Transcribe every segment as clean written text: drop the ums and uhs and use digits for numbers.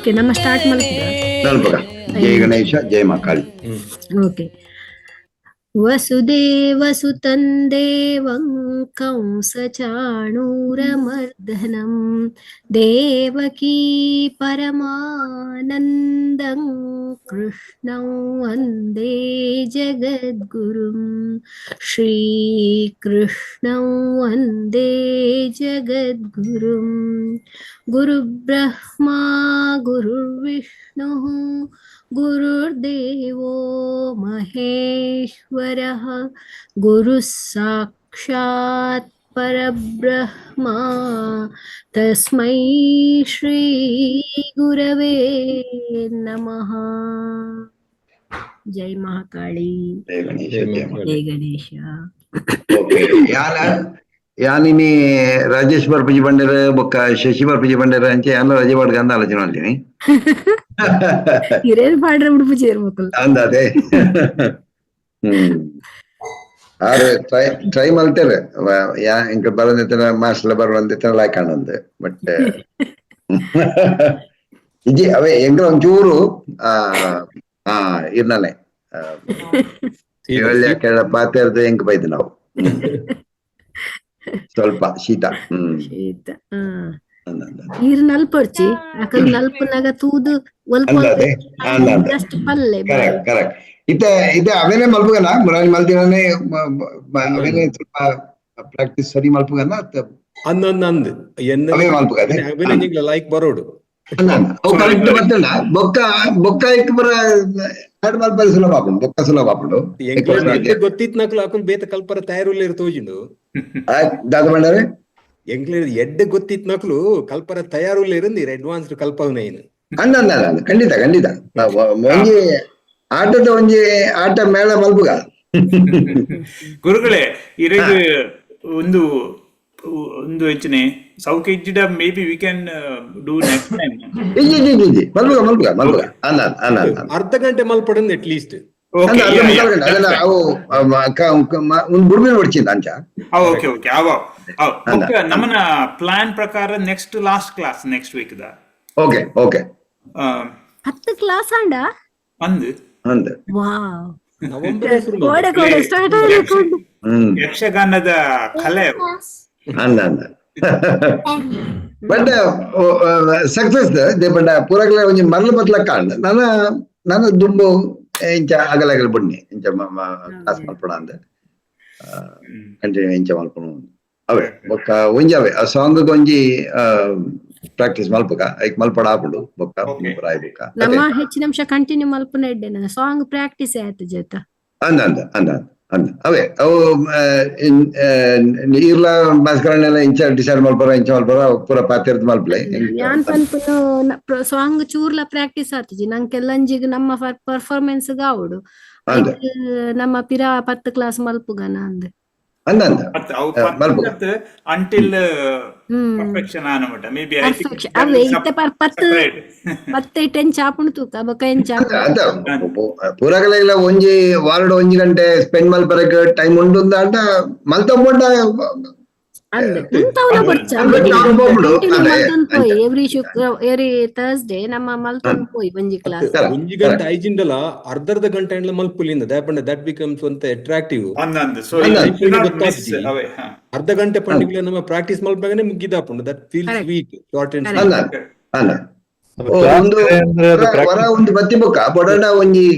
Okay, ನಮ್ಮ start ಮಲ್ಪುಗ. ಮಲ್ಪುಗ. ಜೈ ಗಣೇಶ, ಜೈ Mahakali. Okay. वसुदेवसुतं देवं कंसचाणूरमर्दनं देवकी परमानन्दं कृष्णं वन्दे जगद्गुरुं श्रीकृष्णं वन्दे जगद्गुरुं। गुरुब्रह्मा गुरुर्विष्णुः गुरुर्देवो महेश्वरः गुरुः साक्षात् परब्रह्मा तस्मै श्री गुरवे नमः। ಜೈ ಮಹಾಕಾಳಿ. ಜೈ ಗಣೇಶ, ಜೈ ಮಹಾಕಾಳಿ. ಜೈ ಗಣೇಶ. ಓಕೆ, ಯಾನ ಯಾನಿನಿ ರಾಜೇಶ್ ಬರ್ಪುಜಿ ಬಂಡೇರ ಬೊಕ್ಕ ಶಶಿ ಬರ್ಪುಜಿ ಬಂಡೇರ ಅಂಚೆ ಯಾನ ರಜೆ ಬಾಡ್ಗಂದ ಆಲೋಚನೆ ಮಾಡ್ತೀನಿ. ಹಿರಿಯರ್ ಪಾಡ್ರೆ ಉಡುಪು ಸೇರ್ಬೇಕಲ್ಲ. ಅಂದಾದೆ. ಆರು ಟ್ರೈ ಟ್ರೈ ಮಲ್ತೇವೆ. ಯಾ ಇಂಕ ಬರಂದಿತ್ತನ ಮಾಸ್ಟರ್ ಬರುವಂದಿತ್ತನ ಲೈಕ್ ಆನಂದ್. ಬಟ್ ಇಜಿ ಅವೇ ಎಂಗ್ಲ ಒಂಚೂರು ಆ ಆ ಇರ್ನಲೆ ಕೇಳ ಪಾತೆರ್ದು ಎಂಕ್ ಬೈದು ನಾವು. ಸ್ವಲ್ಪ ಶೀತ. ಶೀತ. ಅಂದ ಅಂದ. ನೀರು ನಲ್ಪೊಡ್ಚಿ ಅಕಲ್ ನಲ್ಪುನಗ ತೂದು ಒಲ್ಪ ಅಂದಾದೆ ಅಂದ ಅಂದ. ಜಸ್ಟ್ ಪಲ್ಲೆ. Correct correct. ಇತ್ತೆ ಇತ್ತೆ ಅವೇನೆ ಮಲ್ಪುಗನ ಮುರಾನಿ ಮಲ್ದಿನೇ ಅವೇನೆ ಸ್ವಲ್ಪ ಪ್ರಾಕ್ಟೀಸ್ ಸರಿ ಮಲ್ಪುಗನ. ಅಂದ್ ಅಂದ್ ಅಂದ್ ಎನ್ನ ಅವೇ ಮಲ್ಪುಗ ಅದೇ. ಅವೇನೆ ನಿಂಗ್ಲ ಲೈಕ್ ಬರೋಡು. ಅಲ್ಲ ಅಲ್ಲ, ಅವು ಕರೆಕ್ಟ್ ಬರ್ತಲ್ಲ. ಬೊಕ್ಕ ಬೊಕ್ಕ ಇಕ್ ಬರ ಆಡ್ ಮಲ್ಪರೆ ಸುಲಭ ಆಪುಂಡು, ಬೊಕ್ಕ ಸುಲಭ ಆಪುಂಡು. ಎಂಕ್ಲೆ ಗೊತ್ತಿತ್ ನಕಲು ಅಕುಲು ಬೇತ ಕಲ್ಪರ ತಯಾರುಲ್ಲೇರು ತೋಜಿಂಡು. ದಾದ ಬಂಡಾರೆ? ಎಂಕ್ಲೆ ಎಡ್ಡೆ ಗೊತ್ತಿತ್ ನಕಲು ಕಲ್ಪರ ತಯಾರುಲ್ಲೇರು ನೀರ್ ಅಡ್ವಾನ್ಸ್ಡ್ ಕಲ್ಪವನೇನು. ಅಣ್ಣ ಅಣ್ಣ ಅಲ್ಲ, ಖಂಡಿತ ಖಂಡಿತ. ಒಂಜಿ ಆಟದ ಒಂಜಿ ಆಟ ಮೇಳ ಮಲ್ಪುಗ. ಗುರುಗಳೇ, ಇರೆಗ್ ಒಂದು ಒಂದು ಹೆಚ್ಚಿನ ಸೌಖ್ಯ ಇಜ್ಜಿಡ maybe we can do next time. ಇಜ್ಜಿ ಇಜ್ಜಿ ಇಜ್ಜಿ ಇಜ್ಜಿ, ಮಲ್ಪುಗ ಮಲ್ಪುಗ ಮಲ್ಪುಗ. ಅಣ್ಣ ಅಣ್ಣ ಅಣ್ಣ. ಅರ್ಧ ಗಂಟೆ ಮಲ್ಪಡಂದ್ ಅಟ್ ಲೀಸ್ಟ್. ಅಲ್ಲ, ಅರ್ಧ ಮುಕ್ಕಾಲ್ ಗಂಟೆ ಅದನ್ನ ಅವು ಒಂದು ಬುಡ್ಬಿನ ಹೊಡ್ಚಿಂದ ಅಂಚ. ಓಕೆ ಓಕೆ, ಅವ ಅಲ್ಲ. ನಮ್ಮನ ಪ್ಲಾನ್ ಪ್ರಕಾರ next last class next week the. Okay okay. 10 class ಆಂಡ? ಅಂದ್. ಅಂದ್. ವಾವ್. ನವೆಂಬರ್ ಶುರು. ಕೋಡೆ ಕೋಡೆ ಸ್ಟಾರ್ಟ್ ಆಗಬೇಕು. ಯಕ್ಷಗಾನದ ಕಲೆ ಅವು. ಅಂದ ಅಂದ. ಬಟ್ ಸಕ್ಸಸ್ they ಪಂಡ ಪೂರಕಲ ಒಂಜಿ ಮರಳು ಬತ್ಲ ಕಾಂಡ್ ನನ್ನ ನನ್ನ ದುಂಬು ಇಂಚ ಅಗಲ ಅಗಲ ಬುಡ್ನಿ ಇಂಚ ಕ್ಲಾಸ್ ಮಲ್ಪಣ ಅಂದ ಕಂಟಿನ್ಯೂ ಇಂಚ ಮಲ್ಪಣ ಅವೇ. ಬೊಕ್ಕ ಒಂಜಿ ಅವೇ ಆ ಸಾಂಗ್ ಒಂಜಿ ಪ್ರಾಕ್ಟೀಸ್ ಮಲ್ಪಕ ಐಕ್ ಮಲ್ಪಡ ಆಪುಂಡು ಬೊಕ್ಕ. Okay. ರಾಯ್ ಬೊಕ್ಕ. ನಮ್ಮ ಹೆಚ್ಚಿನ ಅಂಶ ಕಂಟಿನ್ಯೂ ಮಲ್ಪುನ ಎಡ್ಡೆ ಸಾಂಗ್ ಪ್ರಾಕ್ಟೀಸ್ ಆಯ್ತು ಜೊತೆ. ಅಂದ ಅಂದ ಅಂದ ಅಂದ. ಅವೇ ಅವು ಇರ್ಲ ಭಾಸ್ಕರಣ್ಣೆಲ್ಲ ಇಂಚ ಡಿಸೈಡ್ ಮಲ್ಪರ, ಇಂಚ ಮಲ್ಪರ ಪೂರ ಪಾತಿರ್ದ್ ಮಲ್ಪಲೆ. ಯಾನ್ ಪನ್ಪುನು ಸಾಂಗ್ ಚೂರ್ಲ ಪ್ರಾಕ್ಟೀಸ್ ಆತುಜಿ ನಂಗೆಲ್ಲಂಜಿಗ್ ನಮ್ಮ ಪರ್ಫಾರ್ಮೆನ್ಸ್ ಗಾವುಡು. ಅಂದ. ನಮ್ಮ ಪಿರ 10 ಕ್ಲಾಸ್ ಮಲ್ಪುಗನ ಅಂದ್. ಅಂದ ಅಂದ. ಅತ್ ಅವು ಮಲ್ಪುಗ. ಅಂಟಿಲ್ ಪರ್ಫೆಕ್ಷನ್ ಆನಮಟ maybe I think. Perfection ಅವೇ ಇತ್ತೆ ಪರ್ 10 ಪತ್ತೆ ಟೆನ್ ಚಾಪುಂಡು ತೂಕ ಬೊಕ ಎಂಚ. ಅದ ಪೂರಕಲ ಇಲ್ಲ, ಒಂಜಿ ವಾರಡ್ ಒಂಜಿ ಗಂಟೆ ಸ್ಪೆಂಡ್ ಮಲ್ಪರಕ್ ಟೈಮ್ ಉಂಡು ಅಂದ ಮಲ್ತ ಪೋಂಡ. ಅಂದ್ ಉಂತವುಲ ಬೊಡ್ಚ. ಹೋಗ್ಬಿಡು. ಕಂಟಿನ್ಯೂ ಅದೇ, ಮಲ್ತೊಂದು ಪೋಯಿ ಎವ್ರಿ ಶುಕ್ರ ಎವ್ರಿ ಥರ್ಸ್ಡೇ ನಮ್ಮ ಮಲ್ತೊಂದು ಪೋಯಿ ಒಂಜಿ ಕ್ಲಾಸ್. Correct. ಒಂಜಿ ಗಂಟೆ ಐಜಿಂಡಲ ಅರ್ಧ ಅರ್ಧ ಗಂಟೆ ಅಂಡ್ಲ ಮಲ್ಪುಲಿಂದ ದಾಪಂಡ that becomes ಒಂತ ಅಟ್ರಾಕ್ಟಿವ್. ಅಂದ್ ಸೊ ಅಂದ್ ಗೊತ್ತಾಗ್ತದೆ. ಅವೇ ಹಾ. ಅರ್ಧ ಗಂಟೆ ಪಂಡಿಗ್ಲೆ ನಮ್ಮ practice ಮಲ್ಪಗನೆ ಮುಗ್ಗಿದಾಪುಂಡು. That feels Correct. Sweet, short and Correct. ಅಂದ ಅಂದ. ಓ, ಒಂದು ಅಂದ್ರೆ ಅದು ವರ ಒಂದು ಬತ್ತಿ ಬೊಕ್ಕ ಬೊಡಂಡ ಒಂಜಿ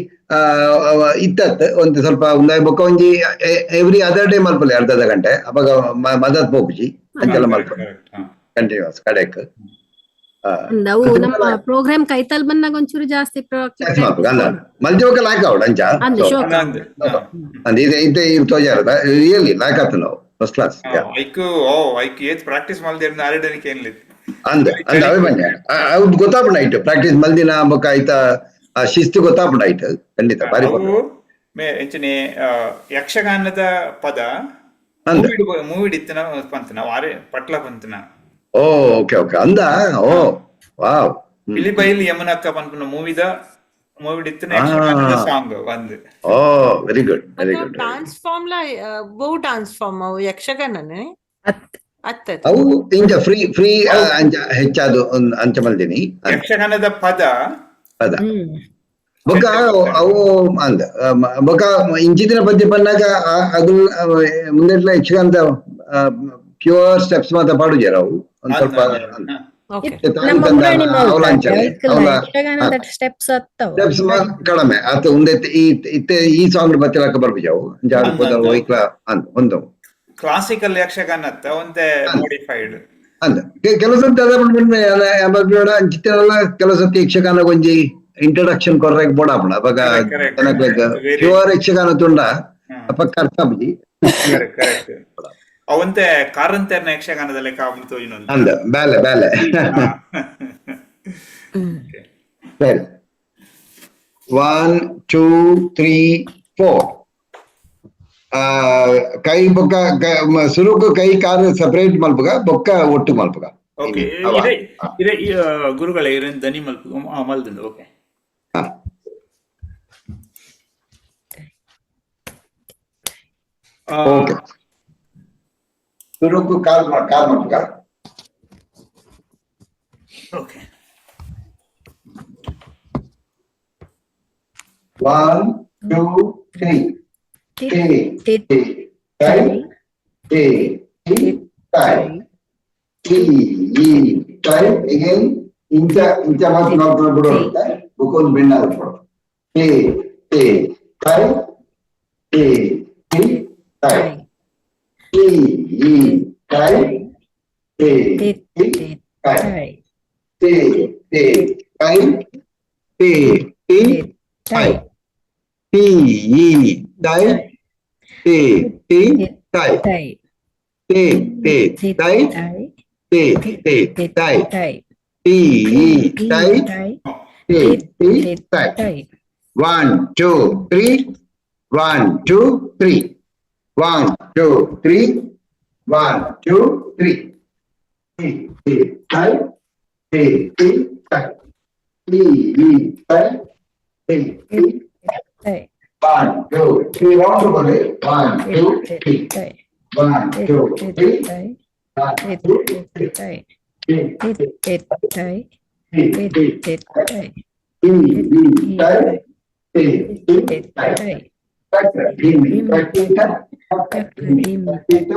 ಇತ್ತತ್ ಒಂದು ಸ್ವಲ್ಪ ಒಂದಾಯ್ ಬೊಕ್ಕ ಒಂಜಿ every other day ಮಲ್ಪಲೆ ಅರ್ಧ ಅರ್ಧ ಗಂಟೆ. ಅವಾಗ ಮದತ್ ಪೋಪುಜಿ ಅಂಚೆಲ್ಲ ಮಲ್ಪ. ಕರೆಕ್ಟ್ ಹಾ. ಕಂಟಿನ್ಯೂಸ್ ಕಡೆಕ್. ಅಂದ್ ಅವು ನಮ್ಮ ಪ್ರೋಗ್ರಾಮ್ ಕೈತಲ್ ಬಂದಾಗ ಒಂಚೂರು ಜಾಸ್ತಿ ಜಾಸ್ತಿ ಮಲ್ಪುಗ. ಅಂದ ಮಲ್ತಿ ಬೊಕ್ಕ ಲಾಯ್ಕ್ ಅವಡು ಅಂಚ. ಅಂದ್ So, ಶೋಕ. ಅಂದ್ ಅಂದ್ ಹಾ. ಅಂದ್ ಇದೆ ಇತ್ತೆ ಈ ತೋಜಾರದ ರಿಯಲಿ ಲಾಯ್ಕ್ ಆತು ನಾವು ಫಸ್ಟ್ ಕ್ಲಾಸ್. ಐಕ್ ಓ ಐಕ್ ಏತ್ ಪ್ರಾಕ್ಟೀಸ್ ಮಲ್ದಿರ್ನ ಆರೆಡನಿಕೆ ಏನ್ಲಿತ್ತು. ಅಂದ್ ಅಂದ್. ಅವೇ ಬಂದೆ ಅವು ಗೊತ್ತಾಪುಂಡು ಐಟ್ ಪ್ರಾಕ್ಟೀಸ್ ಮಲ್ದಿನ ಬೊಕ್ಕ ಐತ ಆ ಶಿಸ್ತು ಗೊತ್ತಾಪುಂಡು ಐಟ್ ಖಂಡಿತ ಬಾರಿ. ಅವು ಮೇ ಎಂಚನೆ ಯಕ್ಷಗಾನದ ಪದ. ಅಂದ್. ಮೂವಿಡ್ ಇತ್ತನ ಪಂತನ ವಾರೆ ಪಟ್ಲ ಪಂತನ. ಓ ಓಕೆ ಓಕೆ ಅಂದ. ಓ ವಾವ್. ಪಿಲಿಬೈಲ್ ಯಮುನಕ್ಕ ಪನ್ಪುನ ಮೂವಿದ ಮೂವಿಡ್ ಇತ್ತನ ಯಕ್ಷಗಾನದ ಸಾಂಗ್ ಒಂದ್. ಓ very good very good. Dance form ಲ ಬಹು ಡಾನ್ಸ್ ಫಾರ್ಮ್ ಅವು ಯಕ್ಷಗಾನನೇ. ಅತ್ತ ಅವು ಇಂಚ ಫ್ರೀ ಫ್ರೀ ಅಂಚ ಹೆಚ್ಚಾದು ಅಂಚ ಮಲ್ದಿನಿ. ಯಕ್ಷಗಾನದ ಪದ. ಪದ. ಬೊಕ ಅವು ಅಂದ ಬೊಕ ಇಂಚಿದಿನ ಪದ್ಯ ಪನ್ನಾಗ ಅದು ಮುಂದೆಟ್ಲ ಯಕ್ಷಗಾನದ ಪ್ಯೂರ್ ಸ್ಟೆಪ್ಸ್ ಮಾತ್ರ ಪಾಡುಜಾರ ಅವು ಒಂದ್ ಸ್ವಲ್ಪ. ಓಕೆ. ನಮ್ಮ ಮುರಾಣಿ ಅವಲ ಅಂಚನೆ ಅವಲ ಯಕ್ಷಗಾನದ ಸ್ಟೆಪ್ಸ್ ಅತ್ತವು. ಸ್ಟೆಪ್ಸ್ ಕಡಿಮೆ ಆತ ಉಂದೆ ಈ ಇತ್ತೆ ಈ ಸಾಂಗ್ ಬತ್ತಿಲಾಕ ಬರ್ಬಿಜಾವು ಅಂಚ ಪದ ಒಯ್ಕ್ಲ ಅಂದ್ ಒಂದು. ಕ್ಲಾಸಿಕಲ್ ಯಕ್ಷಗಾನ ಅತ್ತ ಒಂದೇ ಮಾಡಿಫೈಡ್. ಅಂದ ಕೆಲವು ಸತಿ ಅದ ಅಂಚಿತ್ತಲ್ಲ, ಕೆಲವು ಸತಿ ಯಕ್ಷಗಾನ ಒಂಜಿ ಇಂಟ್ರಡಕ್ಷನ್ ಕೊರ್ರೆಗ್ ಬೋಡಾಪುಂಡು ಅಪಗ. Correct, correct. ಜನಕ್ಲೆಗ್ Very- pure Yakshagana ತುಂಡ ಅಪಕ್ಕ ಅರ್ಥ ಆಪುಜಿ. ಕರೆಕ್ಟ್ ಕರೆಕ್ಟ್, ಅವಂತೆ ಕಾರಂತೆರ್ನ ಯಕ್ಷಗಾನದ ಲೆಕ್ಕ ಆಪುಂಡು ತೋಜಿನೊಂದು. ಅಂದ ಬ್ಯಾಲೆ ಬ್ಯಾಲೆ. ಸರಿ, 1 2 3 4. ಕೈ ಬೊಕ್ಕ ಸುರುಕು ಕೈ ಕಾರು ಸೆಪರೇಟ್ ಮಲ್ಪುಗ, ಬೊಕ್ಕ ಒಟ್ಟು ಮಲ್ಪುಗ. ಓಕೆ. ಅವ. ಇರೆ ಇರೆ ಗುರುಗಳೇ, ಇರೆ ದನಿ ಮಲ್ಪು ಮಲ್ದುಂಡು, ಓಕೆ. ಹಾ. ಓಕೆ, ಸುರುಕು ಕಾಲ್ ಕಾಲ್ ಮಲ್ಪುಗ. Okay. 1 2 3. T T tie T T tie T E tie. Again ಇಂಚ ಇಂಚ ಮಾತ್ರ ನಾವು ಬಿಡೋದು, ಬುಕ್ ಒಂದು ಬೆಣ್ಣ ಬಿಡೋದು. T T tie T T tie T E tie T T tie T T tie T T tie T E tie T T tie T T tie T T tie T E tie T T tie. 1 2 3, 1 2 3, 1 2 3, 1 2 3. T T tie T T tie T E tie T T. 1 2 3, round ಬರಲಿ. 1 2 3, 1 2 3, 1 2 3. T T T T T E tie T T tie. ತಕ್ಕ ಧಿಮಿ ತಕ್ಕಿಟ ತಕ್ಕ ಧಿಮಿ ತಕ್ಕಿಟ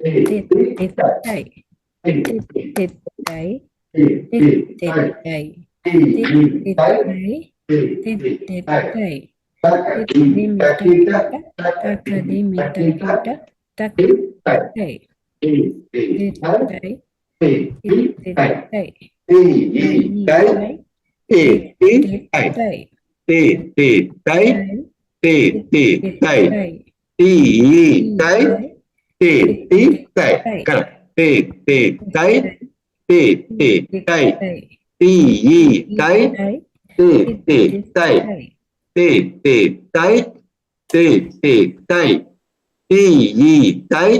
T T tie T T T T tie T E tie T T tie ತಕ್ಕ ಧಿಮಿ ತಕ್ಕಿಟ ತಕ್ಕ ಧಿಮಿ ತಕ್ಕಿಟ T tie T T tie T T tie T E tie T T tie T T tie T T tie T E tie T T tie. Correct. T T tie T T tie T E tie T T tie T T tie T T tie T E tie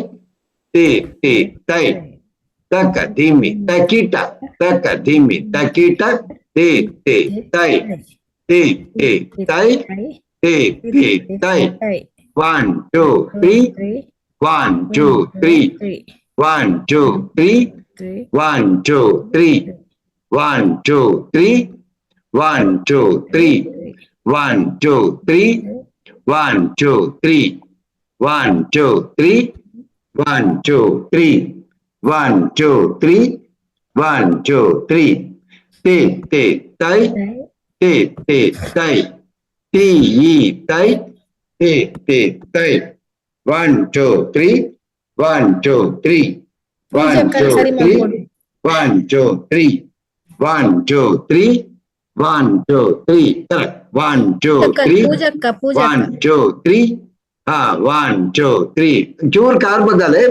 T T tie. ತಕ್ಕ ಧಿಮಿ ತಕಿಟ ತಕ್ಕ ಧಿಮಿ ತಕಿಟ T T tie T T tie T T tie. 1 2 3, 1 2 3, 1 2 3, 1 2 3, 1 2 3, 1 2 3, 1 2 3, 1 2 3, 1 2 3, 1 2 3, 1 2 3, 1 2 3. T T tie T T tie T E tie T T tie. 1 2 3, 1 2 3, 1 2 ಸರಿ 3. ಮಾಡ್ಕೊಡು. 1 2 3, 1 2 3, 1 2 3. Correct. 1 2 3. ಪೂಜಕ್ಕ ಪೂಜಕ್ಕ. 1 2 3. ಹಾ, 1 2 3. ಚೂರ್ car ಬಗ್ಗಾಲೆ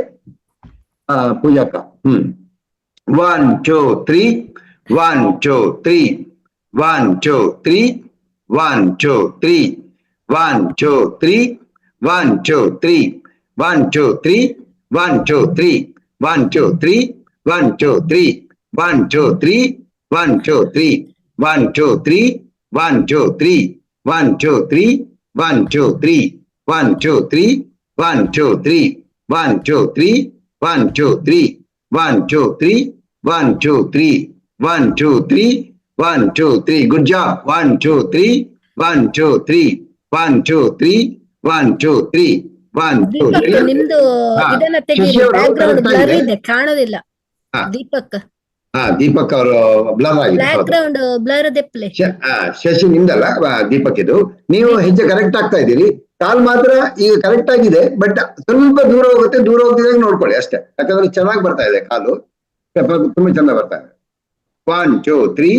ಪೂಜಕ್ಕ. 1 2 3, 1 2 3, 1 2 3, 1 2 3, 1 2 3, 1 2 3, 1 2 3, 1 2 3, 1 2 3, 1 2 3, 1 2 3, 1 2 3, 1 2 3, 1 2 3, 1 2 3, 1 2 3, 1 2 3, 1 2 3, 1 2 3, 1 2 3. One, two, three, one, two, three, one, two, three, one, two, three. Good job. One, two, three, one, two, three, one, two, three, one, two, three, one, two, Deepak three. ನಿಮ್ದು ಹಾ, ಇದನ್ನ ತೆಗೀರಿ, ಶಶಿ ಅವರು back ground correct blur ಆಗಿದೆ. ಇದೆ, ಕಾಣೋದಿಲ್ಲ. ಹಾ. ದೀಪಕ್. ಹಾ, ದೀಪಕ್ ಅವರು blur ಆಗಿದೆ, back ಹೌದು. ಗ್ರೌಂಡ್ ಬ್ಲರ್ ದೆಪ್ಲೆ. ಶಶಿ ನಿಮ್ದಲ್ಲ, ದೀಪಕ್ ಇದು. ನೀವು ಹೆಜ್ಜೆ ಕರೆಕ್ಟ್ ಆಗ್ತಾ ಇದ್ದೀರಿ. ಕಾಲ್ ಮಾತ್ರ ಈಗ ಕರೆಕ್ಟ್ ಆಗಿದೆ, ಬಟ್ ಸ್ವಲ್ಪ ದೂರ ಹೋಗುತ್ತೆ. ದೂರ ಹೋಗ್ತಿದಾಗ ನೋಡ್ಕೊಳ್ಳಿ ಅಷ್ಟೇ. ಯಾಕಂದ್ರೆ ಚೆನ್ನಾಗಿ ಬರ್ತಾ ಇದೆ ಕಾಲು, ಸ್ವಲ್ಪ ತುಂಬಾ ಚೆನ್ನಾಗಿ ಬರ್ತಾ ಇದೆ. One, two, three,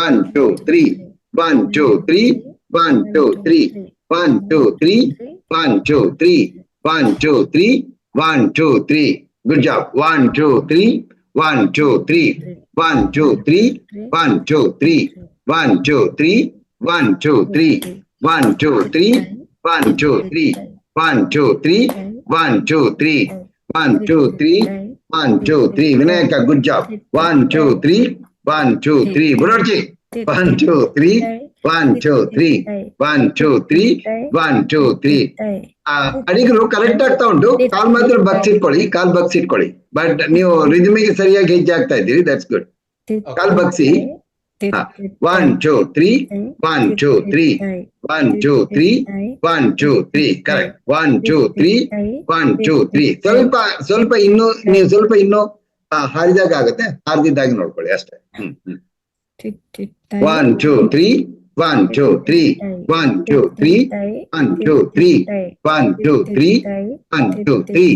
one, two, three, one, two, three, one, two, three, one, two, three, one, two, three, one, two, three, one, two, three. Good job. One, two, three, one, two, three, one, two, three, one, two, three, one, two, three, one, two, three, one, two, three, one, two, three, one, two, three, one, two, three, one, two, three, one, two, three. Vinayaka, good job. One, two, three, one, two, three. ಬುಡೋಡ್ಜಿ. One, two, three, one, two, three, one, two, three, one, two, three. ಅಡಿಗರು correct ಆಗ್ತಾ ಉಂಟು. ಕಾಲ್ ಮಾತ್ರ ಬಗ್ಸಿಟ್ಕೊಳ್ಳಿ, ಕಾಲ್ ಬಗ್ಸಿಟ್ಕೊಳ್ಳಿ. But ನೀವು ರಿದಮಿಗೆ ಸರಿಯಾಗಿ ಹೆಜ್ಜೆ ಆಗ್ತಾ ಇದ್ದೀರಿ, that's good. Call ಬಗ್ಸಿ. One, two, three, one, two, three, one, two, three, one, two, three. Correct. One, two, three, one, two, three. ಸ್ವಲ್ಪ ಸ್ವಲ್ಪ ಇನ್ನು ನೀವು ಸ್ವಲ್ಪ ಇನ್ನು ಹಾರಿದಾಗ ಆಗುತ್ತೆ. ಹಾರಿದಾಗ ನೋಡ್ಕೊಳ್ಳಿ ಅಷ್ಟೇ. ಹ್ಮ್ ಹ್ಮ್ One, two, three, one, two, three, one, two, three, one, two, three, one, two, three, one, two, three.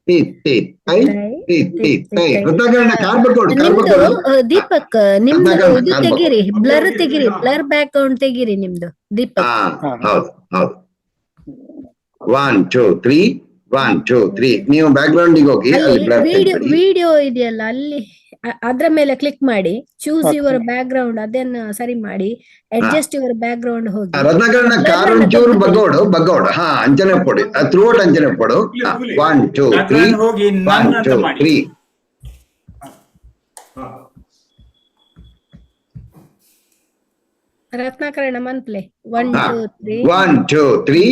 Tea tea tie T T tie. Ratnakarna, car ಬಕ್ಕೋಡು, car ನಿಮ್ದು ಬಕ್ಕೋಡು. ದೀಪಕ್, ನಿಮ್ದು ರತ್ನಾಕರಣ, ಇದು ಕಾರ್ ತೆಗೀರಿ, ಬ್ಲರ್ ತೆಗೀರಿ, blur back ground ತೆಗೀರಿ ನಿಮ್ದು ದೀಪಕ್. ಹಾ, ಹೌದು ಹೌದು. One, two, three, one, two, three. ನೀವು ಬ್ಯಾಕ್ ಗ್ರೌಂಡ್ ಹೋಗಿ ಅಲ್ಲಿ ಅಲ್ಲಿ blur video ತೆಗ್ದ್ಬಿಡಿ. Video ಇದೆಯಲ್ಲ ಅಲ್ಲಿ, ಅದ್ರ ಮೇಲೆ ಕ್ಲಿಕ್ ಮಾಡಿ, choose your back ground, ಅದನ್ನ ಸರಿ ಮಾಡಿ, adjust your back ground ಹೋಗಿ. ರತ್ನಾಕರಣ, ಕಾರ್ ಒಂಚೂರು ಬಗ್ಗೋಡು, ಬಗ್ಗೋಡು. ಹಾ, ಅಂಚನೆ ಪೊಡಿ, ಥ್ರೂಔಟ್ ಅಂಚನೆ ಪೊಡು. One, two, three, ಹೋಗಿ ಒನ್, ನನ್ನ ಅಂತ ಟೂ, ಮಾಡಿ. ತ್ರೀ. ರತ್ನಾಕರಣ ಮನ್ಪ್ಲೆ. ಒನ್, ಹಾ. Two, three. One, two, three,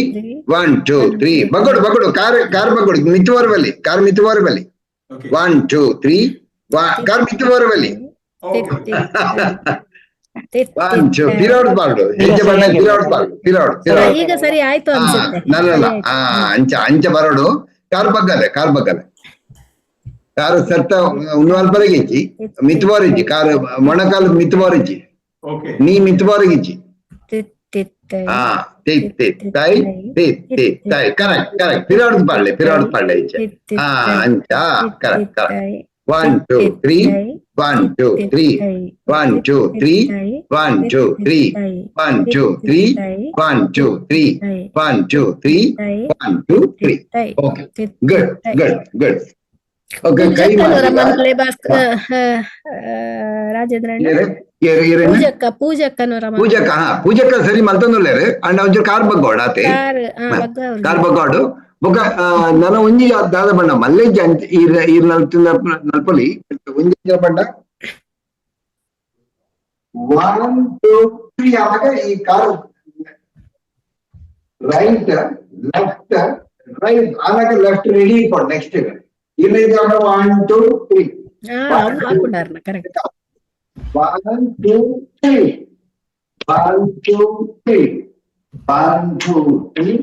one, two, three. ಬಗ್ಗೋಡು, ಬಗ್ಗೋಡು, car car ಬಗ್ಗೋಡು. ಮಿತುವಾರ ಬಲ್ಲಿ, ಕಾರ್ ಮಿತುವಾರ ಬಲ್ಲಿ. One, two, three, car ಮಿತುವಾರ ಬಲ್ಲಿ. ಒನ್, ಟೂ, ಪಿರಾಡ್ ಬಾರ್ಡು ಹೆಜ್ಜೆ ಬಣ್ಣ, ಪಿರಾಡ್ ಬಾರ್ಡು, ಪಿರಾಡ್ ಪಿರಾಡ್. ಈಗ ಸರಿ ಆಯ್ತು ಅನ್ಸುತ್ತೆ. ನಲ್ಲ, ಆ ಅಂಚ ಅಂಚ ಬರೋಡು. ಕಾರ್ ಬಗ್ಗಲೆ, ಕಾರ್ ಬಗ್ಗಲೆ. ಕಾರು ಸರ್ತ ಉನ್ವಾಲ್ಪರೆಗಿಜ್ಜಿ, ಮಿತುವಾರಿಜ್ಜಿ. ಕಾರು ಮೊಣಕಾಲು ಮಿತುವಾರಿಜ್ಜಿ. ಓಕೆ. ನೀ ಮಿತುವಾರಿಗಿಜ್ಜಿ. ಹಾ, ತಿ ತಿ ತೈ ತಿ ತಿ ತೈ. Correct correct. ಪಿರಾಡ್ ಪಾಡ್ಲೆ, ಪಿರಾಡ್ ಪಾಡ್ಲೆ ಈಚೆ. ಹಾ, ಅಂಚ. Correct correct. One, two, three, one, two, three, one, two, three, one, two, three, one, two, three, one, two, three, one, two, three, one, two, three. Okay, good good good. Okay, ಕೈ ಪೂಜಕ್ಕನವರ ಮಾಡಿ. ಮನ್ಪ್ಲೆ ಭಾಸ್ಕರ್, ರಾಜೇಂದ್ರ ಅಣ್ಣ. ಪೂಜಕ್ಕ, ಪೂಜಕ್ಕನವರ. ಪೂಜಕ್ಕ, ಹಾ, ಪೂಜಕ್ಕ ಸರಿ ಮಲ್ತೊಂದುಲ್ಲೇರು. ಅಂಡ್ ಒಂಚೂರು car ಬಗ್ಗೋಡ್ ಆತೆ. Car ಬಗ್ಗ. Car ಬಗ್ಗೋಡು. ಬೊಕ ನನ ಒಂಜಿ ದಾದ ಬಣ್ಣ ಮಲ್ಲೆಜ್ಜ ಅಂಚ ಈರ್ ಈರ್ ನಲ್ತಿನ ನಲ್ಪೊಲಿ. ಒಂಜಿ ಬಣ್ಣ one, two, three ಆವಾಗ ಈ car right, left, right ಆನಾಗ left ready ಇಟ್ಕೊಂಡು ನೆಕ್ಸ್ಟ್ ಇಲ್ಲಿ one, two, three. ಹಾ, ಅವು ಹಾಕೊಂಡಾರ್ನ correct. One, two, three, one, two, three, one, two, three,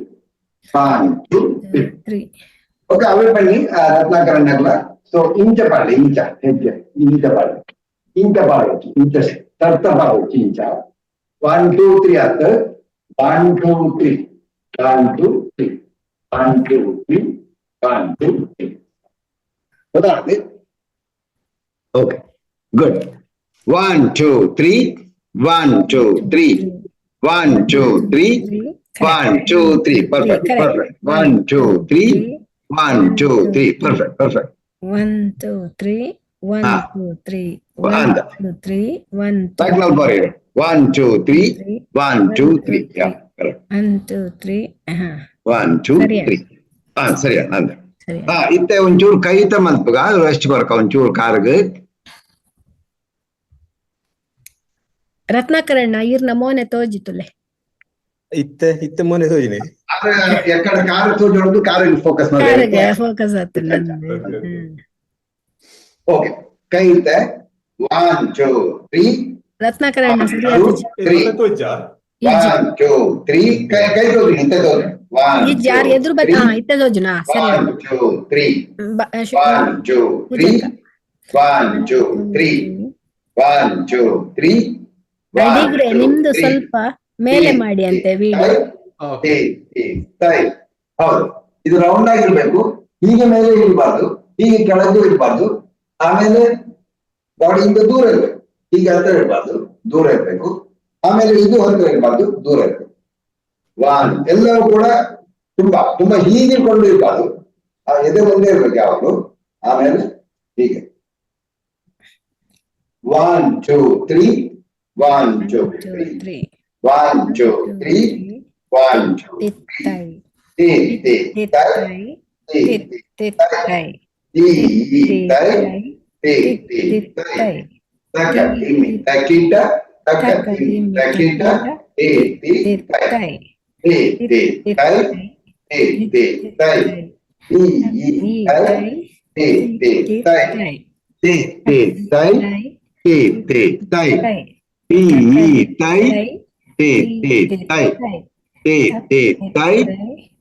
one, two, three. Three. Okay, ಅವೇ ಬನ್ನಿ ರತ್ನಾಕರಣ್ಣಗ್ಲ. ಸೊ ಇಂಚ ಪಾಡ್ಲಿ, ಇಂಚ ಹೆಜ್ಜೆ ಇಂಚ ಪಾಡ್ಲಿ, ಇಂಚ ಪಾಡೋಚಿ, ಇಂಚ ತರ್ತ ಪಾಡೋಚಿ ಇಂಚ. One, two, three ಆತ. One, two, three, one, two, three, one, two, three, one, two, three. ಗೊತ್ತಾಗ್ತದೆ. Okay, good. One, two, three, one, two, three, one, two, three, one, two, three. Perfect. Correct. Perfect. One, two, three, one, two, three. Perfect perfect. One, two, three, one, ಹಾ. Two, three, one, ಅಂದ. Two, three, one, two, back ಬಾರಿ. One, two, three, one, two, three. Yeah, correct. One, two, three. ಹಾ. One, two, ಸರಿ. Three. ಹಾ, ಸರಿ ಅಂದ. ಸರಿ. ಹಾ, ಇತ್ತೆ ಒಂಚೂರು ಕೈತ ಮಲ್ಪುಗ, rest ಕೊರಕ ಒಂಚೂರು ಕಾರ್ಗ್. ರತ್ನಾಕರಣ್ಣ, ಈರ್ನ ಮೋನೆ ತೋಜಿತುಲೆ. ಇತ್ತೆ ಇತ್ತೆ ಮೊನ್ನೆ ತೋಜಿನಿ. ಎಕ್ಕಡ ಕಾರ್ ತೋಜೊಂದು, ಕಾರಿಗೆ ಫೋಕಸ್ ಕಾರಿಗೆ ಮಾಡಿ. ಫೋಕಸ್ ಆತುಲ್ಲ. Okay, ಕೈ ಇತ್ತೆ. 1 2 3. ರತ್ನಾಕರಣ್ಣ ಸರಿ 2 3. ಇಜ್ಜಿ. 1 2 3. ಕೈ ಕೈ ತೋರಿ, ಇಂತ ತೋರಿ. 1 ಇಜ್ಜಿ, ಯಾರು ಎದುರು ಬತ್ತ? ಹಾ, ಇತ್ತೆ ತೋಜುನಾ? ಸರಿ. 1 2 3. 1 2 3. 1 2 3. 1 2 3. ಅಡಿಗ್ರೆ, ನಿಮ್ದು ಸ್ವಲ್ಪ ಮೇಲೆ ಮಾಡಿ ಅಂತೆ ವಿಡಿಯೋ. ಹೌದು, ಇದು ರೌಂಡ್ ಆಗಿರ್ಬೇಕು. ಹೀಗೆ ಮೇಲೆ ಇರಬಾರ್ದು, ಹೀಗೆ ಕೆಳಗೂ ಇರಬಾರ್ದು. ಆಮೇಲೆ ಬಾಡಿಯಿಂದ ದೂರ ಇರ್ಬೇಕು. ಹೀಗೆ ಹತ್ರ ಇರಬಾರ್ದು, ದೂರ ಇರ್ಬೇಕು. ಆಮೇಲೆ ಇದು ಹತ್ರ ಇರಬಾರ್ದು, ದೂರ ಇರ್ಬೇಕು. ಒನ್, ಎಲ್ಲವೂ ಕೂಡ ತುಂಬಾ ತುಂಬಾ ಹೀಗೆ ಕೊಂಡು ಇರಬಾರ್ದು. ಆ ಎದೆ ಒಂದೇ ಇರ್ಬೇಕು ಯಾವಾಗಲೂ. ಆಮೇಲೆ ಹೀಗೆ. 1 2 3. 1 2 3. 3. 1 2 3. 1 2. ತಿತ್ತೈ. ತಿ ತಿ ತೈ. ತಿತ್ತೈ. ತಿ ತಿತ್ತೈ. ತಿ ತೈ ತಿ ತಿ ತೈ. ತಕ ತಿಮ್ಮಿ ತಕಿಟ ತಕ ತಿಮ್ಮಿ ತಕಿಟ ತಿ ತಿ ತೈ. ತಿತ್ತೈ. ತಿ ತಿ ತೈ ತಿ ತಿ ತೈ ತಿ ಈ ತೈ ತಿ ತಿ ತೈ ತಿ ತಿ ತೈ ತಿ ತಿ ತೈ ತಿ ಈ ತೈ ತಿ ತಿ ತೈ ತಿ ತಿ ತೈ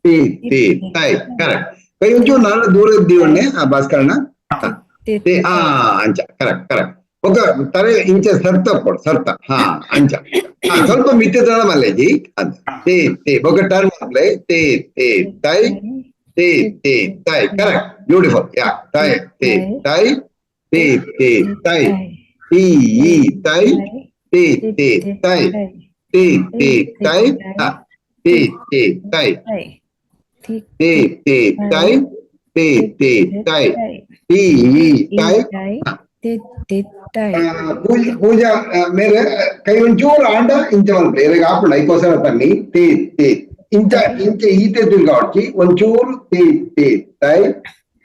ತಿ ತಿ ತೈ. ಕರೆಕ್ಟ್. ಕೈ ಒಂಚೂರು ನಾನು ದೂರ ಇದ್ದೀವನ್ನೇ ಆ ಭಾಸ್ಕರಣ್ಣ. ತಿ, ಆ ಅಂಚ. Correct correct. ఒక ತಲೆ ಇಂಚ ಸರ್ತ ಕೊಡು, ಸರ್ತ. ಹಾ, ಅಂಚ. ಹಾ, ಸ್ವಲ್ಪ ಮಿತ್ತಿದ್ರ ಮಲ್ಲೇಜಿ ಅಂತ. ತಿ ತಿ ఒక ಟರ್ನ್ ಮಾಡ್ಲೆ. ತಿ ತಿ ತೈ ತಿ ತಿ ತೈ. Correct, beautiful. ಯಾ, ತೈ ತಿ ತೈ ತಿ ತಿ ತೈ ತಿ ಈ ತೈ ತಿ ತಿ ತೈ ತಿ ತಿ ತೈ. ಹಾ, ತಿ ತಿ ತೈ ತಿ ತಿ ತೈ ತಿ ತಿ ತೈ ತಿ ಈ ತೈ. ಪೂಜಾ ಪೂಜಾ ಮೇರೆ ಕೈ ಒಂಚೂರು ಆಂಡ ಇಂಚ ಮಲ್ಪಲೆ. ಇರಗ ಆಪುಂಡು ಐಕೋಸರ ತನ್ನಿ. ತಿ ತಿ ಇಂಚ ಇಂಚ ಈತೆ ತಿರ್ಗಾವಡ್ಚಿ ಒಂಚೂರು. ತಿ ತಿ ತೈ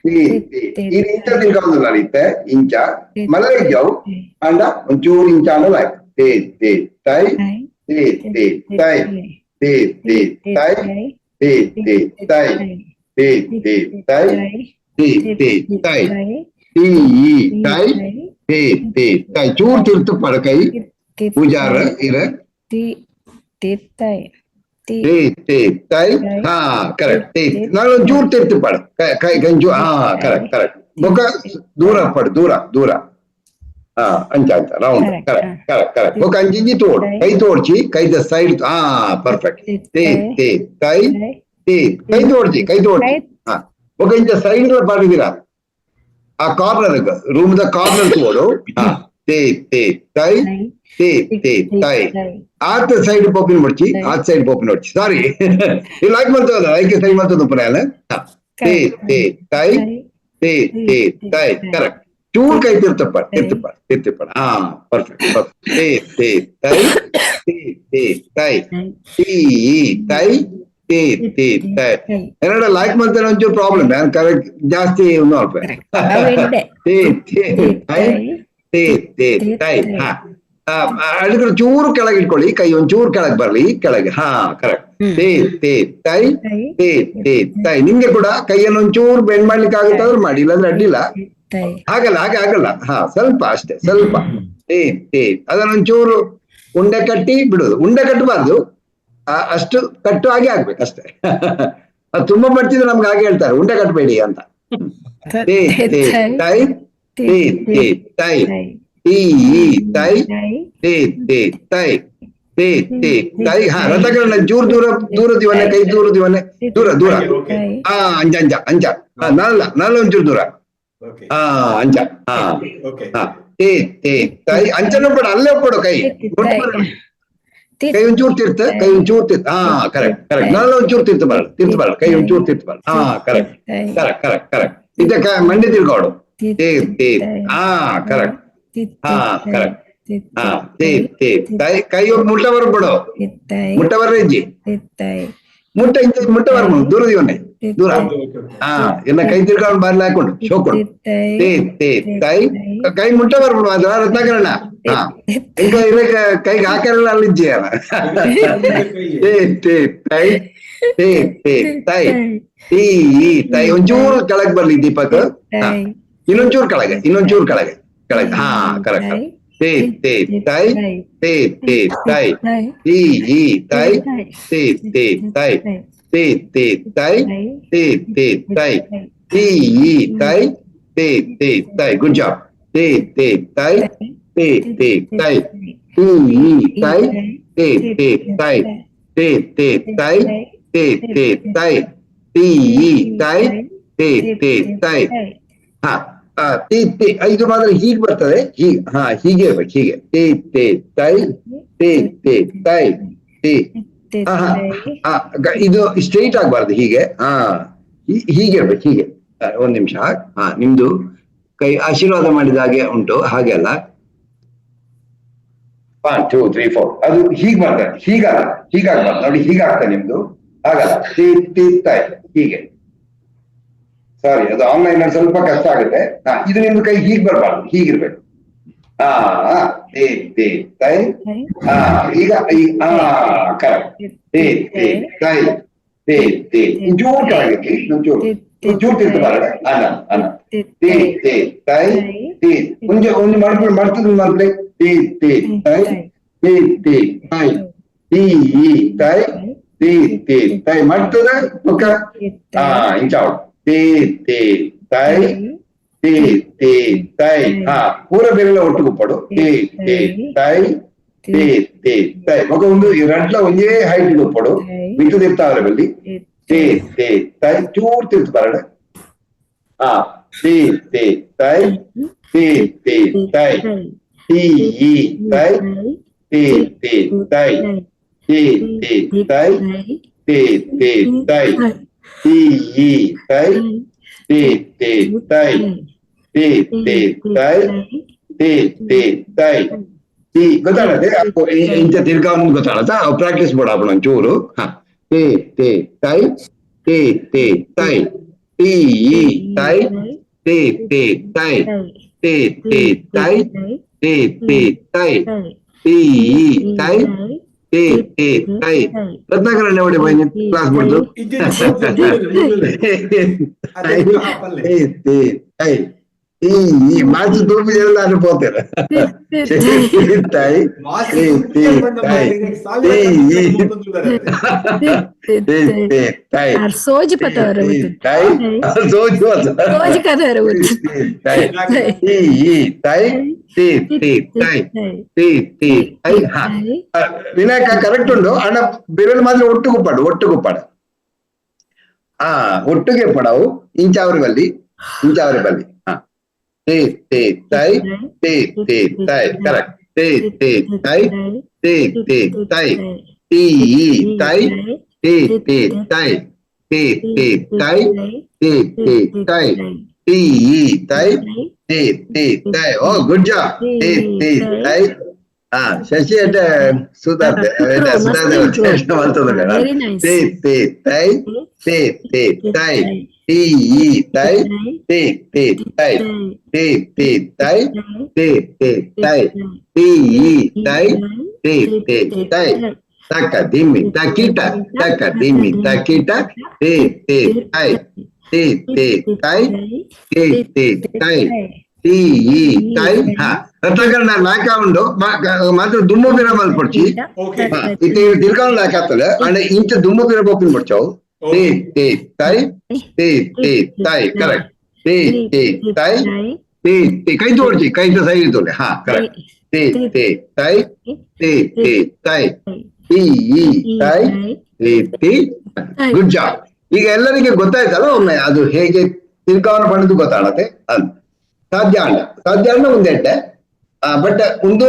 ತಿ ತಿ. ಇದು ಇಂಚ ತಿರ್ಗಾವುದಿಲ್ಲ, ಇತ್ತೆ ಇಂಚ ಮಲ್ಲ ಇಜ್ಜವು. ಆಂಡ ಒಂಚೂರು ಇಂಚ ಆಂಡ ಲಾಯ್ಕ್. ತಿ ತಿ ತೈ ತಿ ತಿ ತೈ ತಿ ತಿ ತೈ ತಿ ತಿ ತೈ ತಿ ತಿ ತೈ ತಿ ತಿ ತೈ ತಿ ಈ ತೈ ತಿ ತಿ ತೈ. ಚೂರು ತಿರ್ತು ಪಡಕೈ ಪೂಜಾರ ಇರ. ತಿ ತಿತ್ತೈ ತಿ. ತಿ ತಿ ತೈ. ಹಾ, ಕರೆಕ್ಟ್. ತಿ ನಾನು ಚೂರು ತಿರ್ತು ಪಡ ಕೈ ಕೈ ಗಂಜು. ಹಾ, ಕರೆಕ್ಟ್ ಕರೆಕ್ಟ್. ಬೊಕ ದೂರ ಪಡು, ದೂರ ದೂರ. ಹಾ, ಅಂಚ ಅಂಚ round. Correct correct correct. ಬೊಕ ಅಂಚಿಂಚಿ ತೋಡು, ಕೈ ತೋಡ್ಚಿ, ಕೈದ ಸೈಡ್. ಹಾ, ಪರ್ಫೆಕ್ಟ್. ತಿ ತಿ ತೈ ತಿ. ಕೈ ತೋಡ್ಚಿ, ಕೈ ತೋಡ್ಚಿ. ಹಾ, ಬೊಕ ಇಂಚ ಸೈಡ್ ಪಾಡಿದಿರಾ, ಆ corner, room the corner ತೋಡು. ಹಾ, ತಿ ತಿ ತೈ ತಿ ತಿ ತೈ. ಆತ ಸೈಡ್ ಪೋಪಿನ ಮುಡ್ಚಿ, ಆತ ಸೈಡ್ ಪೋಪಿನ ಮುಡ್ಚಿ. ಸಾರಿ, ಲೈಕ್ ಮಾಡ್ತದ, ಲೈಕ್ ಸೈಡ್ ಮಾಡ್ತದ ಪುರಾಣ. ತಿ ತಿ ತೈ ತಿ ತಿ ತೈ. ಕರೆಕ್ಟ್. ಚೂರು ಕೈ ತಿರ್ತಪ್ಪ, ತಿರ್ತಪ್ಪ, ತಿರ್ತಪ್ಪ. ಹಾ, ಪರ್ಫೆಕ್ಟ್ ಪರ್ಫೆಕ್ಟ್. ತಿ ತಿ ತೈ ತಿ ತಿ ತೈ ತಿ ಈ ತೈ ತಿ ತಿ ತೈ. ಏನಾರ ಲೈಕ್ ಮಾಡ್ತಾರೆ, ಒಂಚೂರು ಪ್ರಾಬ್ಲಮ್. ನಾನು ಕರೆಕ್ಟ್ ಜಾಸ್ತಿ ಒಂದು ಅಲ್ಪ. ತಿ ತಿ ತೈ ತಿ ತಿ ತೈ. ಹಾ, ಅಡುಗೆ ಚೂರು ಕೆಳಗೆ ಇಟ್ಕೊಳ್ಳಿ. ಕೈ ಒಂಚೂರು ಕೆಳಗೆ ಬರ್ಲಿ, ಕೆಳಗೆ. ಹಾ, ಕರೆಕ್ಟ್. ತಿ ತಿ ತೈ ತಿ ತಿ ತೈ. ನಿಮ್ಗೆ ಕೂಡ ಕೈಯನ್ನು ಒಂಚೂರು ಬೆಂಡ್ ಮಾಡ್ಲಿಕ್ಕೆ ಆಗುತ್ತಾದ್ರೆ ಮಾಡಿ, ಇಲ್ಲಾಂದ್ರೆ ಅಡ್ಡಿಲ್ಲ. ಹಾಗಲ್ಲ, ಹಾಗೆ ಆಗಲ್ಲ. ಹಾ, ಸ್ವಲ್ಪ ಅಷ್ಟೇ, ಸ್ವಲ್ಪ. ತಿ ತಿ. ಅದನ್ನ ಒಂಚೂರು ಉಂಡೆ ಕಟ್ಟಿ ಬಿಡುದು. ಉಂಡೆ ಕಟ್ಟಬಾರ್ದು, ಅಷ್ಟು ಕಟ್ಟು ಹಾಗೆ ಆಗ್ಬೇಕು ಅಷ್ಟೇ. ಅದು ತುಂಬಾ ಬರ್ತಿದ್ರೆ ನಮ್ಗೆ ಹಾಗೆ ಹೇಳ್ತಾರೆ, ಉಂಡೆ ಕಟ್ಟಬೇಡಿ ಅಂತ. ತಿ ತಿ ತೈ ತಿ ತಿ ತೈ ತಿ ಈ ತೈ ತಿ ತಿ ತೈ ತಿ ತಿ ತೈ. ಹಾ, ರಥಗಳನ್ನ ಚೂರು ದೂರ ದೂರ ದಿವನೆ, ಕೈ ದೂರ ದಿವನೆ, ದೂರ ದೂರ. ಹಾ, ಅಂಜ ಅಂಜ ಅಂಜ. ಹಾ, ನಾನಲ್ಲ ನಾನಲ್ಲ, ಒಂಚೂರು ದೂರ. ಹಾ, ಅಂಜ. ಹಾ ಹಾ, ತಿ ತಿ ತೈ. ಅಂಚನ ಬೇಡ, ಅಲ್ಲೇ ಒಪ್ಪಡು ಕೈ. ಕೈ ಒಂಚೂರು ತಿರ್ತ, ಕೈ ಒಂಚೂರು ತಿರ್ತ. ಹಾ, ಕರೆಕ್ಟ್ ಕರೆಕ್ಟ್. ನಾನಲ್ಲ, ಒಂಚೂರು ತಿರ್ತ ಬರಲ್ಲ, ತಿರ್ತ ಬರಲ್ಲ. ಕೈ ಒಂಚೂರು ತಿರ್ತ ಬರಲ್ಲ. ಹಾ, correct correct correct correct. ಇದಕ್ಕೆ ಮಂಡಿ ತಿರ್ಗೋಡು. ತಿ ತಿ. ಹಾ, ಕರೆಕ್ಟ್. ಹಾ, ಕರೆಕ್ಟ್. ಹಾ, ತಿ ತಿ ತೈ. ಕೈ ಮುಟ್ಟ ಬರ್ಬಿಡು, ಮುಟ್ಟ ಬರ್ರ ಇಜ್ಜಿ. ಮುಟ್ಟ ಇಂಚ ಮುಟ್ಟ ಬರ್ಬೋದು. ದೂರ ದಿವನೆ, ದೂರ. ಹಾ, ಎಲ್ಲ ಕೈ ತಿರ್ಕೊಂಡು ಬಾರ್ಲಿ ಹಾಕೊಂಡು ಶೋಕೊಂಡು. ತಿ ತಿ ತೈ. ಕೈ ಮುಟ್ಟ ಬರ್ಬಿಡು ಮಾತ್ರ ರತ್ನಾಕರಣ. ಹಾ, ಈಗ ಇದಕ್ಕೆ ಕೈಗೆ ಹಾಕಾರಲ್ಲ, ಅಲ್ಲಿ ಇಜ್ಜಿ. ತಿ ತಿ ತೈ ತಿ ತಿ ತೈ ತಿ ಈ ತೈ. ಒಂಚೂರು ಕೆಳಗ್ ಬರ್ಲಿ ದೀಪಕ್. ಹಾ. ಇನ್ನೊಂಚೂರು ಕೆಳಗೆ, ಇನ್ನೊಂಚೂರು ಕೆಳಗೆ, ಕೆಳಗೆ. ಹಾ, ಕರೆಕ್ಟ್. ತೇ ತೇ ತೈ ತೇ ತೇ ತೈ ತಿ ಈ ತೈ ತೇ ತೇ ತೈ ತೇ ತೇ ತೈ ತೇ ತೇ ತೈ ತಿ ಈ ತೈ ತೇ ತೇ ತೈ. Good job. ತೇ ತೇ ತೈ ತೇ ತೇ ತೈ ತಿ ಈ ತೈ ತೇ ತೇ ತೈ ತೇ ತೇ ತೈ ತೇ ತೇ ತೈ ತಿ ಈ ತೈ ತೇ ತೇ ತೈ. ಹಾ, ತಿ ತಿ, ಇದು ಮಾತ್ರ ಹೀಗೆ ಬರ್ತದೆ, ಹೀಗೆ. ಹಾ, ಹೀಗೆ ಇರ್ಬೇಕು, ಹೀಗೆ. ತೇ ತೇ ತೈ ತೇ ತೇ ತೈ ತಿ. ಹಾ ಹಾ, ಇದು ಸ್ಟ್ರೈಟ್ ಆಗ್ಬಾರ್ದು, ಹೀಗೆ. ಹಾ, ಹೀಗೆ ಇರ್ಬೇಕು, ಹೀಗೆ. ಒಂದ್ ನಿಮಿಷ. ಹಾ, ನಿಮ್ದು ಕೈ ಆಶೀರ್ವಾದ ಮಾಡಿದ ಹಾಗೆ ಉಂಟು, ಹಾಗೆ ಅಲ್ಲ. 1 2 3 4, ಅದು ಹೀಗ್ ಬರ್ತದೆ, ಹೀಗಲ್ಲ, ಹೀಗಾಗ್ಬಾರ್ದು. ನೋಡಿ, ಹೀಗಾಗ್ತದೆ ನಿಮ್ದು, ಹಾಗಲ್ಲ. ತಿ ತಿ ತೈ, ಹೀಗೆ. ಸಾರಿ, ಅದು ಆನ್ಲೈನ್ ಅಲ್ಲಿ ಸ್ವಲ್ಪ ಕಷ್ಟ ಆಗುತ್ತೆ. ಹಾ, ಇದು ನಿಮ್ದು ಕೈ ಹೀಗ್ ಬರ್ಬಾರ್ದು, ಹೀಗಿರ್ಬೇಕು. ಹಾ, ತೇ ತೇ ತೈ. ಹಾ, ಈಗ, ಹಾ, ಕರೆಕ್ಟ್. ತೇ ತೇ ತೈ ತೇ ತೇ. ಚೂರು ಕೆಳಗೆ, ಚೂರು ಚೂರು ತಿರ್ತು ಬರಡ. ಅಲ್ಲ ಅಲ್ಲ, ತೇ ತೇ ತೈ ತೇ. ಒಂಜಿ ಒಂಜಿ ಮಾಡ್ಕೊಂಡು ಮಾಡ್ತದೆ ಮಾಡ್ಲಿ. ತೇ ತೇ ತೈ ತೇ ತೇ ತೈ ತಿ ಈ ತೈ ತೇ ತೇ ತೈ ಮಾಡ್ತದ ಮುಖ. ಹಾ, ಇಂಚಾವ್. ತೇ ತೇ ತೈ ತೇ ತೇ ತೈ. ಹಾ, ಪೂರ ಬೆರಳ ಒಟ್ಟು ಪಡು. ತೇ ತೇ ತೈ ತೇ ತೇ ತೈ. ಮಗ ಒಂದು ರಡ್ಲ ಒಂದೇ ಹೈಟ್ ಉಪ್ಪಡು, ಮಿತ್ತು ತಿರ್ತಾವ್ರೆ ಬಲ್ಲಿ. ತೇ ತೇ ತೈ, ಚೂರ್ ತಿರ್ತು ಬರಡ. ಹಾ, ತೇ ತೇ ತೈ ತೇ ತೇ ತೈ ತಿ ಈ ತೈ ತೇ ತೇ ತೈ ತೇ ತೇ ತೈ ತೇ ತೇ ತೈ ತಿ ಈ ತೈ ತೇ ತೇ ತೈ ತೇ ತೇ ತೈ ತೇ ತೇ ತೈ ತಿ. ಗೊತ್ತಾಗತ್ತೆ, ಇಂಚ ತಿರ್ಗಾವನ್ ಗೊತ್ತಾಗತ್ತಾ? ಪ್ರಾಕ್ಟೀಸ್ ಮಾಡ ಒಂಚೂರು. ಹಾ, ತೇ ತೇ ತೈ ತೇ ತೇ ತೈ ತಿ ಈ ತೈ ತೇ ತೇ ತೈ ತೇ ತೇ ತೈ ತೇ ತೇ ತೈ ತಿ ಈ ತೈ ತೇ ತೇ ತೈ. ರತ್ನಾಕರಣ್ಣ ಒಡೆ ಬೈನಿ ಕ್ಲಾಸ್ ಬಿಡ್ದು. ತೇ ತೇ ತೈ ತಿ ಈ ಮಾತು ತೂಪಿ ಎಲ್ಲ ಅನುಭವತ್ತೇನೆ. ತೈ ತೇ ತೇ ತೈ ತಿ ಈ ತೇ ತೇ ತೈ. ಸೋಜಿ ಪತವರ. ತೈ ಸೋಜಿ. ಸೋಜಿ ಕದವರ. ತೈ ತಿ ಈ ತೈ ತೇ ತೇ ತೈ ತೇ ತೇ ತೈ. ಹಾ, ವಿನಾಯಕ, ಕರೆಕ್ಟ್ ಉಂಟು. ಅಣ್ಣ, ಬಿರಲ್ ಮಾತ್ರ ಒಟ್ಟು ಗುಪ್ಪಾಡು, ಒಟ್ಟು ಗುಪ್ಪಾಡು. ಹಾ, ಒಟ್ಟಿಗೆ ಪಡವು. ಇಂಚಾವರಿ ಬಲ್ಲಿ, ಇಂಚಾವರಿ ಬಲ್ಲಿ. ಹಾ, ತೇ ತೇ ತೈ ತೇ ತೇ ತೈ. ಕರೆಕ್ಟ್. ತೇ ತೇ ತೈ ತೇ ತೇ ತೈ ತಿ ಈ ತೈ ತೇ ತೇ ತೈ ತೇ ತೇ ತೈ ತೇ ತೇ ತೈ ತಿ ಈ ತೈ ತೇ ತೇ ತೈ. ಓ, ಗುಡ್ ಜಾಬ್. ತೇ ತೇ ತೈ. ಹಾ, ಶಶಿ ಅಡ್ಡ ಸುಧಾರ್ ಸುಧಾರ್. Very nice. ತೇ ತೇ ತೈ ತೇ ತೇ ತೈ ತಿ ಈ ತೈ ತೇ ತೇ ತೈ ತೇ ತೇ ತೈ ತೇ ತೇ ತೈ ತಿ ಈ ತೈ ತೇ ತೇ ತೈ. ತಕ ದಿಮ್ಮಿ ತಕೀಟ ತಕ ದಿಮ್ಮಿ ತಕೀಟ ತೇ ತೇ ತೈ ತೇ ತೇ ತೈ ತೇ ತೇ ತೈ ತಿ ಈ ತೈ. ಹಾ, ರತ್ನಾಕರಣ, ಲಾಕ ಉಂಡು ಮಾತ್ರ ದುಮ್ಮು ಬಿರ ಮಲ್ಪೊಡ್ಚಿ. ಇತ್ತೆ ತಿರ್ಗಾವ್ ಲಾಕ ಆಗ್ತದೆ ಅಂಡ್ ಇಂಚ ದುಮ್ಮು ಬಿರ ಬೋಪಿನ್ ಪೊಡ್ಚವು. ತೇ ತೇ ತೈ ತೇ ತೇ ತೈ. ಕರೆಕ್ಟ್. ತೇ ತೇ ತೈ ತೇ ತೇ. ಕೈ ತೋಡ್ಚಿ, ಕೈ ಸೈಡ್ ತೋಲೆ. ಹಾ, ಕರೆಕ್ಟ್. ತೇ ತೇ ತೈ ತೇ ತೇ ತೈ ತಿ ಈ ತೈ ತೇ ತೇ. Good job. ಈಗ ಎಲ್ಲರಿಗೆ ಗೊತ್ತಾಯ್ತಲ್ಲ, ಒಮ್ಮೆ ಅದು ಹೇಗೆ ತಿರ್ಗಾವನ ಪಡೆದು ಗೊತ್ತಾಗತ್ತೆ ಅಂತ. ಸಾಧ್ಯ ಅಲ್ಲ, ಸಾಧ್ಯ ಅಲ್ಲ ಒಂದೆಡ್ಡೆ. ಬಟ್ ಒಂದು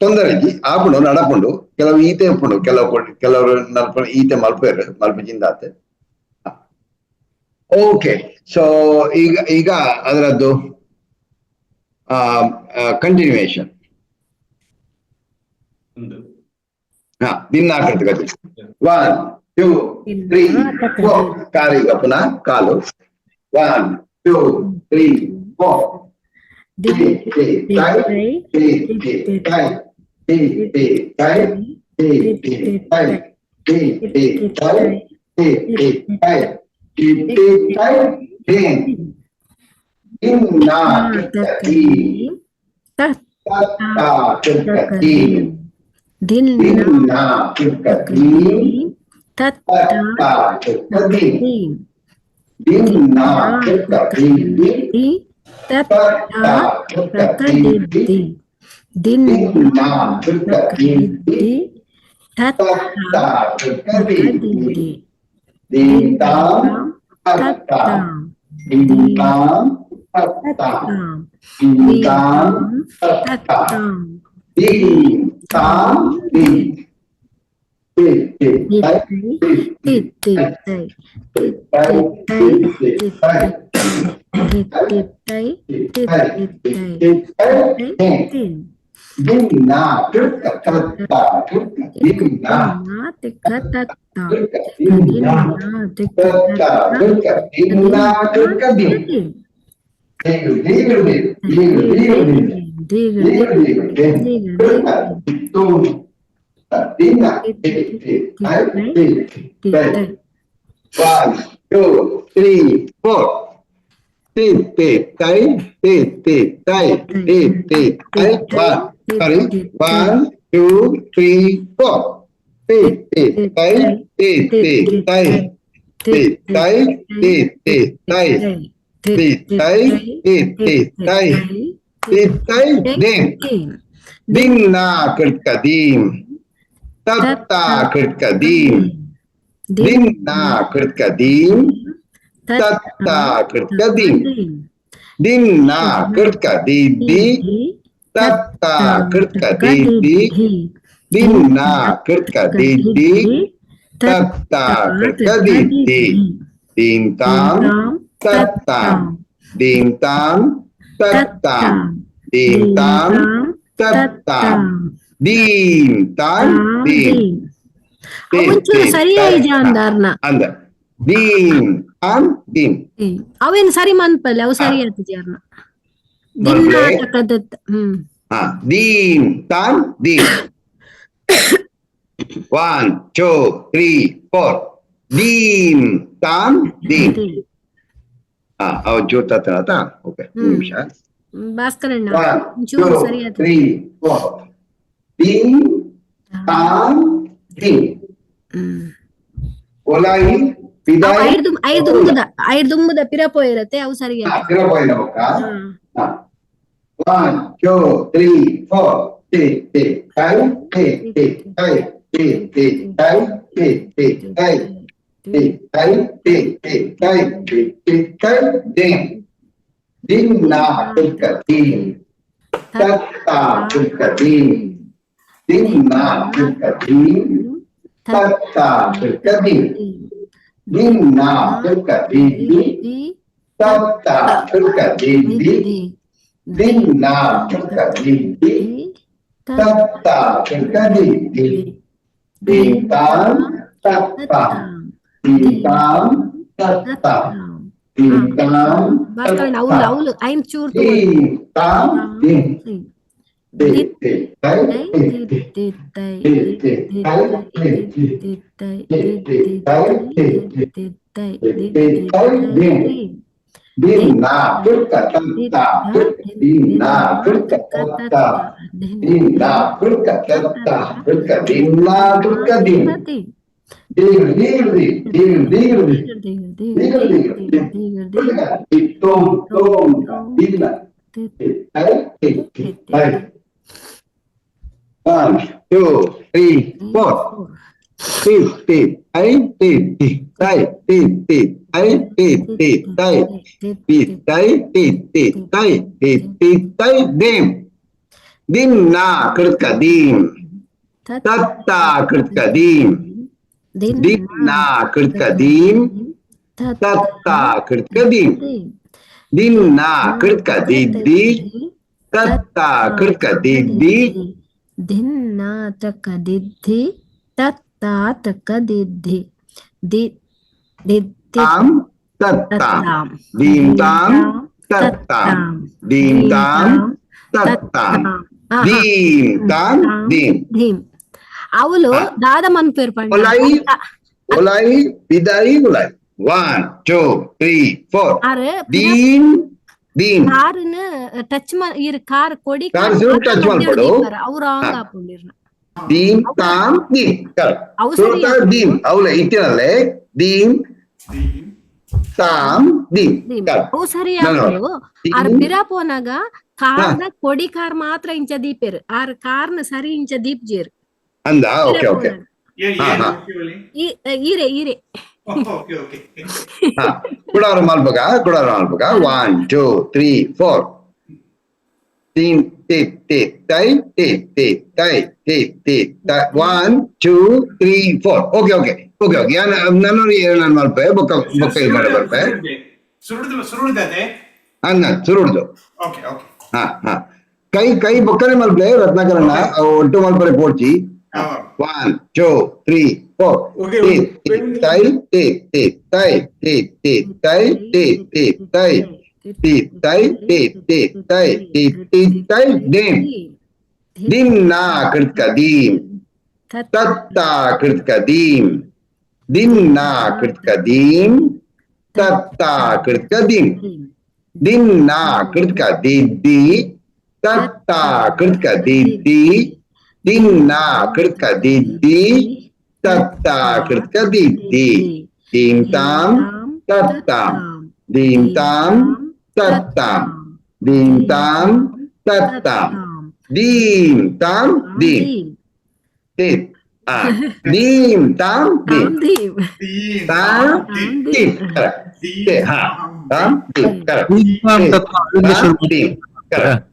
ತೊಂದರೆ ಇಜ್ಜಿ, ಆಪುಂಡು, ನಡಪುಂಡು. ಕೆಲವು ಈತೆ ಉಪ್ಪುಂಡು, ಕೆಲವು ಕೆಲವರು ನಲ್ಪ ಈತೆ ಮಲ್ಪೇರು ಮಲ್ಪಜಿಂದಾತೆ. ಓಕೆ, ಸೊ ಈಗ ಈಗ ಅದರದ್ದು ಕಂಟಿನ್ಯೂಯೇಷನ್. ಹಾ, ದಿನ ಗತಿ. 1 2 3 4. ಕಾಲು ಈಗ ಪುನಃ ಕಾಲು. 1 2 3 4. ತೇ ತೇ ತೈ ತೇ ತೇ ತೈ ತೇ ತೇ ತೈ ತೇ ತೇ ತೈ ತೇ ತೇ ತೈ ತೇ ತೇ ತೈ ತೇ ತೇ ತೈ ತೇ. ದಿನ್ನ ಕೃತ್ಕದಿ ತತ್ತ ಕೃತ್ಕದಿ ದಿನ್ನ ಕೃತ್ಕದಿ ತತ್ತ ಕೃತ್ಕದಿ ದಿನ್ನ ಕೃತ್ಕದಿ ತತ್ತ ಕೃತ್ಕದಿ ದಿನ್ನ ಕೃತ್ಕದಿ ತತ್ತ ಕೃತ್ಕದಿ ದೀಂತಾಂ ತತ್ತಾಂ ದೀಂತಾಂ ತತ್ತಾಂ ದೀಂತಾಂ ತತ್ತಾಂ ದೀಂತಾಂ ದೀಂ ತಿ ತಿ ತೈ ತಿ ತಿ ತೈ ತೈ ತಿ ತಿ ತೈ ತಿ ತೈ ತಿ ತೈ ತಿ ದಿನ್ನ ಕೃತ್ತ ತತ್ತ ಕೃತ್ತ ದಿನ್ನ ಕೃತ್ತ ದಿನ್ನ ತತ್ತ ಕೃತ್ತ ದಿನ್ನ ಕೃತ್ತ ದಿನ್ ದೇಗು ದೇಗು ದೇಗು ದೇಗು ದೇಗು ದೇಗು ದೇಗು ಕೃತ್ತ ತು ದಿನ್ನ ತಿ ತಿ ತೈ ತಿ ತಿ ತೈ. 1 2 3 4. ತಿ ತಿ ತೈ ತಿ ತಿ ತೈ ತಿ ತಿ ತೈ. 1, sorry, 1 2 3 4. ತಿ ತಿ ತೈ ತಿ ತಿ ತೈ ತಿ ತೈ ತಿ ತಿ ತೈ ತಿ ತೈ ತಿ ತಿ ತೈ ತಿ ತೈ ದಿಂ ದಿನ್ನ ಕೃತ್ಕದೀಂ ತತ್ತ ಕೃತ್ಕದೀಂ ದಿನ್ನ ಕೃತ್ಕದೀಂ ತತ್ತ ಕೃತ್ಕದೀಂ ದಿನ್ನ ಕೃತ್ಕದಿದ್ದಿ ತತ್ತ ಕೃತ್ಕದಿದ್ದಿ ದಿನ್ನ ಕೃತ್ಕದಿದ್ದಿ ತತ್ತ ಕೃತ್ಕದಿದ್ದಿ ದೀಂತಾಂ ತತ್ತಾಂ ದೀಂತಾಂ ತತ್ತಾಂ ದೀಂತಾಂ ತತ್ತಾಂ ದೀಂ ತಾಂ ದೀಂ. ಒಂಚೂರು ಸರಿಯಾಗಿ ಜಾಂದಾರ್ನ. ಅಂದ ದೀಂ ತಾಂ ದೀಂ. ಅವೇನು ಸರಿ ಮನ್ಪಲ್ಲ, ಅವು ಸರಿ ಆತು ಜಾರ್ನ. ದಿನ್ನ ಮನ್ಪಲೆ. ತಕ್ಕದತ್ತ ಹಾ, ದೀಂ ತಾಂ ದೀಂ. 1 2 3 4. ದೀಂ ತಾಂ ದೀಂ. ಹಾ, ಅವು ಜೋತಾತ. ಓಕೆ, ನಿಮಿಷ. ಭಾಸ್ಕರಣ್ಣ. 1 ಒಂಚೂರು 2 ಸರಿ ಆತು. 3 4. ದೀಂ ತಾಂ ದೀಂ. ಒಲಾಯಿ ಅವು ಬಿದಾಯಿ. ಐದು ಐದುಂಬುದ ಐದುಂಬುದ ಪಿರಪೋ ಇರತ್ತೆ, ಅವು ಸರಿ ಆತು. ಪಿರಪೋಯಿನ ಬೊಕ್ಕ. 1 2 3 4. ಟಿ ಟಿ ತೈ T T Tai T T Tai T T Tai T Tai T T Tai T T ತೈ ದಿಂ ದಿನ್ನ ತಿಕ್ಕ ದೀಂ ತತ್ತ ತಿಕ್ಕ ದೀಂ ದಿನ್ನ ತಿಕ್ಕ ದೀಂ ತತ್ತ ತಿಕ್ಕ ದೀಂ ದಿನ್ನ ತಿಕ್ಕ ದೀ ತತ್ತ ತಿಕ್ಕ ದೀ ದಿನ್ನ ತಿಕ್ಕ ದೀ ತತ್ತ ತಿಕ್ಕ ದೀ ದೀಂತಾಂ ತತ್ತಾಂ ದೀಂತಾಂ ತತ್ತಾಂ ದೀಂತಾಂ. ಭಾಸ್ಕರಣ್ಣ, ಅವ್ಲು ಅವ್ಲು ಐನ್ ಚೂರು. ದೀಂತಾಂ ದೀಂ ತಿ ತಿ ತೈ ತಿ ತಿ ತಿ ತಿ ತೈ ತಿ ತಿ ತಿ ತಿ ತೈ ತಿ ತಿ ತಿ ತಿ ತೈ ದಿಂ ದಿನ್ನ ಕೃತ್ತ ತತ್ತ ದಿನ್ನ ಕೃತ್ತ ತತ್ತ ದಿನ್ನ ಕೃತ್ತ ತತ್ತ ಕೃತ್ತ ದಿನ್ನ ಕೃತ್ತ ದಿಂ ದಿಂ ದಿಂ ದಿಂ ದಿಂ ದಿಂ ದಿಂ ದಿಂ ತೋಂ ತೋಂ ದಿನ್ನ ತಿ ತೈ ತಿ ತಿ ತೈ. 1 2 3 4. ಟಿ ಟಿ ತೈ ಟಿ ಟಿ ತೈ ಟಿ ಟಿ ತೈ ಟಿ ಟಿ ತೈ ಟಿ ತೈ ಟಿ ಟಿ ತೈ ಟಿ ಟಿ ತೈ ದಿಂ ದಿನ್ನ ಕೃತ್ಕ ದೀಂ ತತ್ತ ಕೃತ್ಕ ದೀಂ ದಿನ್ನ ಕೃತ್ಕ ದೀಂ ತತ್ತ ಕೃತ್ಕ ದೀಂ ದಿನ್ನ ಕೃತ್ಕ ದಿದ್ದಿ ತತ್ತ ಕೃತ್ಕ ದಿದ್ದಿ. ಧಿನ್ನ ತಕ ದಿದ್ಧಿ ತತ್ತ ತಕ ದಿದ್ಧಿ the ದಿದ್ಧಿ. ತಾಂ ತತ್ತಾಂ ದೀಂ ತಾಂ ತತ್ತಾಂ ದೀಂ ತಾಂ ತತ್ತಾಂ ದೀಂ ತಾಂ ದೀಂ. ಧೀಮ್ ಅವಳು ದಾದ ಮನ್ಪೇರ್ ಪಂಡ. ಒಲಾಯಿ ಒಲಾಯಿ ಬಿದಾಯಿ ಒಲಾಯಿ. 1 2 3 4. ಆರು. ದೀಂ ದೀಮ್. ಕಾರನ್ ಟಚ್ ಇರ್ ಕಾರ್ ಕೊಡಿ. ಕಾರ್ ಸುರು touch ಮಲ್ಪಡು. ಅವು ರಾಂಗ್ ಹಾ. ಆಪುಂಡಿರ್ನ. ದೀಮ್ ತಾಮ್ ದೀಮ್, ಕರೆಕ್ಟ್. ಅವು ಸರಿ. ಸುರುತ ದೀಮ್ ಅವಲೆ ಇತ್ತಿನಲ್ಲೇ ದೀಮ್ ತಾಮ್ ದೀಮ್. ದೀಮ್. ಕರೆಕ್ಟ್. ಅವು ಸರಿ ನಾನು ಆಪುಂಡು. ಆರ್ ದೀಮ್. ಪಿರ ಪೋನಾಗ ಕಾರ್ದ ಕೊಡಿ ಕಾರ್ ಮಾತ್ರ ಇಂಚ ದೀಪೆರ್, ಆರ್ ಕಾರ್ನ ಸರಿ ಇಂಚ ದೀಪ್ ಜೇರ್. ಅಂದ, ಓಕೆ ಓಕೆ. ಹಾ, ಹಾ. ಈರೆ ಈರೆ. Okay okay. ಹಾ, ಕುಡಾರ ಮಲ್ಪಗ, ಕುಡಾರ ಮಲ್ಪಗ. 1 2 3 4. ತೀನ್ T T ತೈ T T ತೈ T T ತೈ. 1 2 3 4. Okay okay okay okay. ಯಾನ್ ನಾನು ನಾನು ಮಲ್ಪೆ ಬೊಕ್ಕ ಬೊಕ್ಕ ಇದು ಮಾಡ ಬರ್ಪೆ. ಸುರುಡ್ದು ಸುರುಡ್ದದೆ. ಅನ್ನ ಸುರುಡ್ದು. Okay okay. ಹಾ ಹಾ, ಕೈ ಕೈ ಬೊಕ್ಕನೆ ಮಲ್ಪೆ ರತ್ನಾಕರಣ್ಣ, ಒಟ್ಟು ಮಲ್ಪರೆ ಪೋಡ್ಚಿ. 1 2 3 4. Okay, T T ತೈ T T ತೈ T T ತೈ T T ತೈ ಟಿ ತೈ T T ತೈ ಟಿ ಟಿ ತೈ. ದೀಮ್ ದಿಮ್ ನಾ ಕೃತ್ಕ ದೀಮ್ ತತ್ತ ಕೃತ್ಕ ದೀಮ್. ದಿಮ್ ನಾ ಕೃತ್ಕ ದೀಮ್ ತತ್ತ ಕೃತ್ಕ ದೀಮ್. ದಿಮ್ ನಾ ಕೃತ್ಕ ದಿದ್ದಿ ತತ್ತ ಕೃತ್ಕ ದಿದ್ದಿ. ದಿಮ್ ನಾ ಕೃತ್ಕ ದಿದ್ದಿ ತತ್ತ ಕೃತ್ಕ ದಿದ್ದಿ. ದೀಮ್ ತಾಮ್ ತತ್ತಾಮ್ ದೀಮ್ ತಾಮ್ ತತ್ತಾಮ್ ದೀಮ್ ತಾಮ್ ತತ್ತಾಮ್ ದೀಮ್ ತಾಮ್ ದೀಮ್ ದೀಮ್. ಆ ದೀಮ್ ತಾಮ್ ದೀಮ್. ದೀಮ್. ದೀಮ್. ತಾಮ್ ದೀಮ್. ದೀಮ್, ಕರೆಕ್ಟ್. ಹಾ, ತಾಮ್ ದೀಮ್, ಕರೆಕ್ಟ್. ಧೀಮ್ ತತ್ತಾಮ್ ಅಲ್ಲಿಂದ ಶುರು ತಾಮ್ ದೀಮ್, ಕರೆಕ್ಟ್.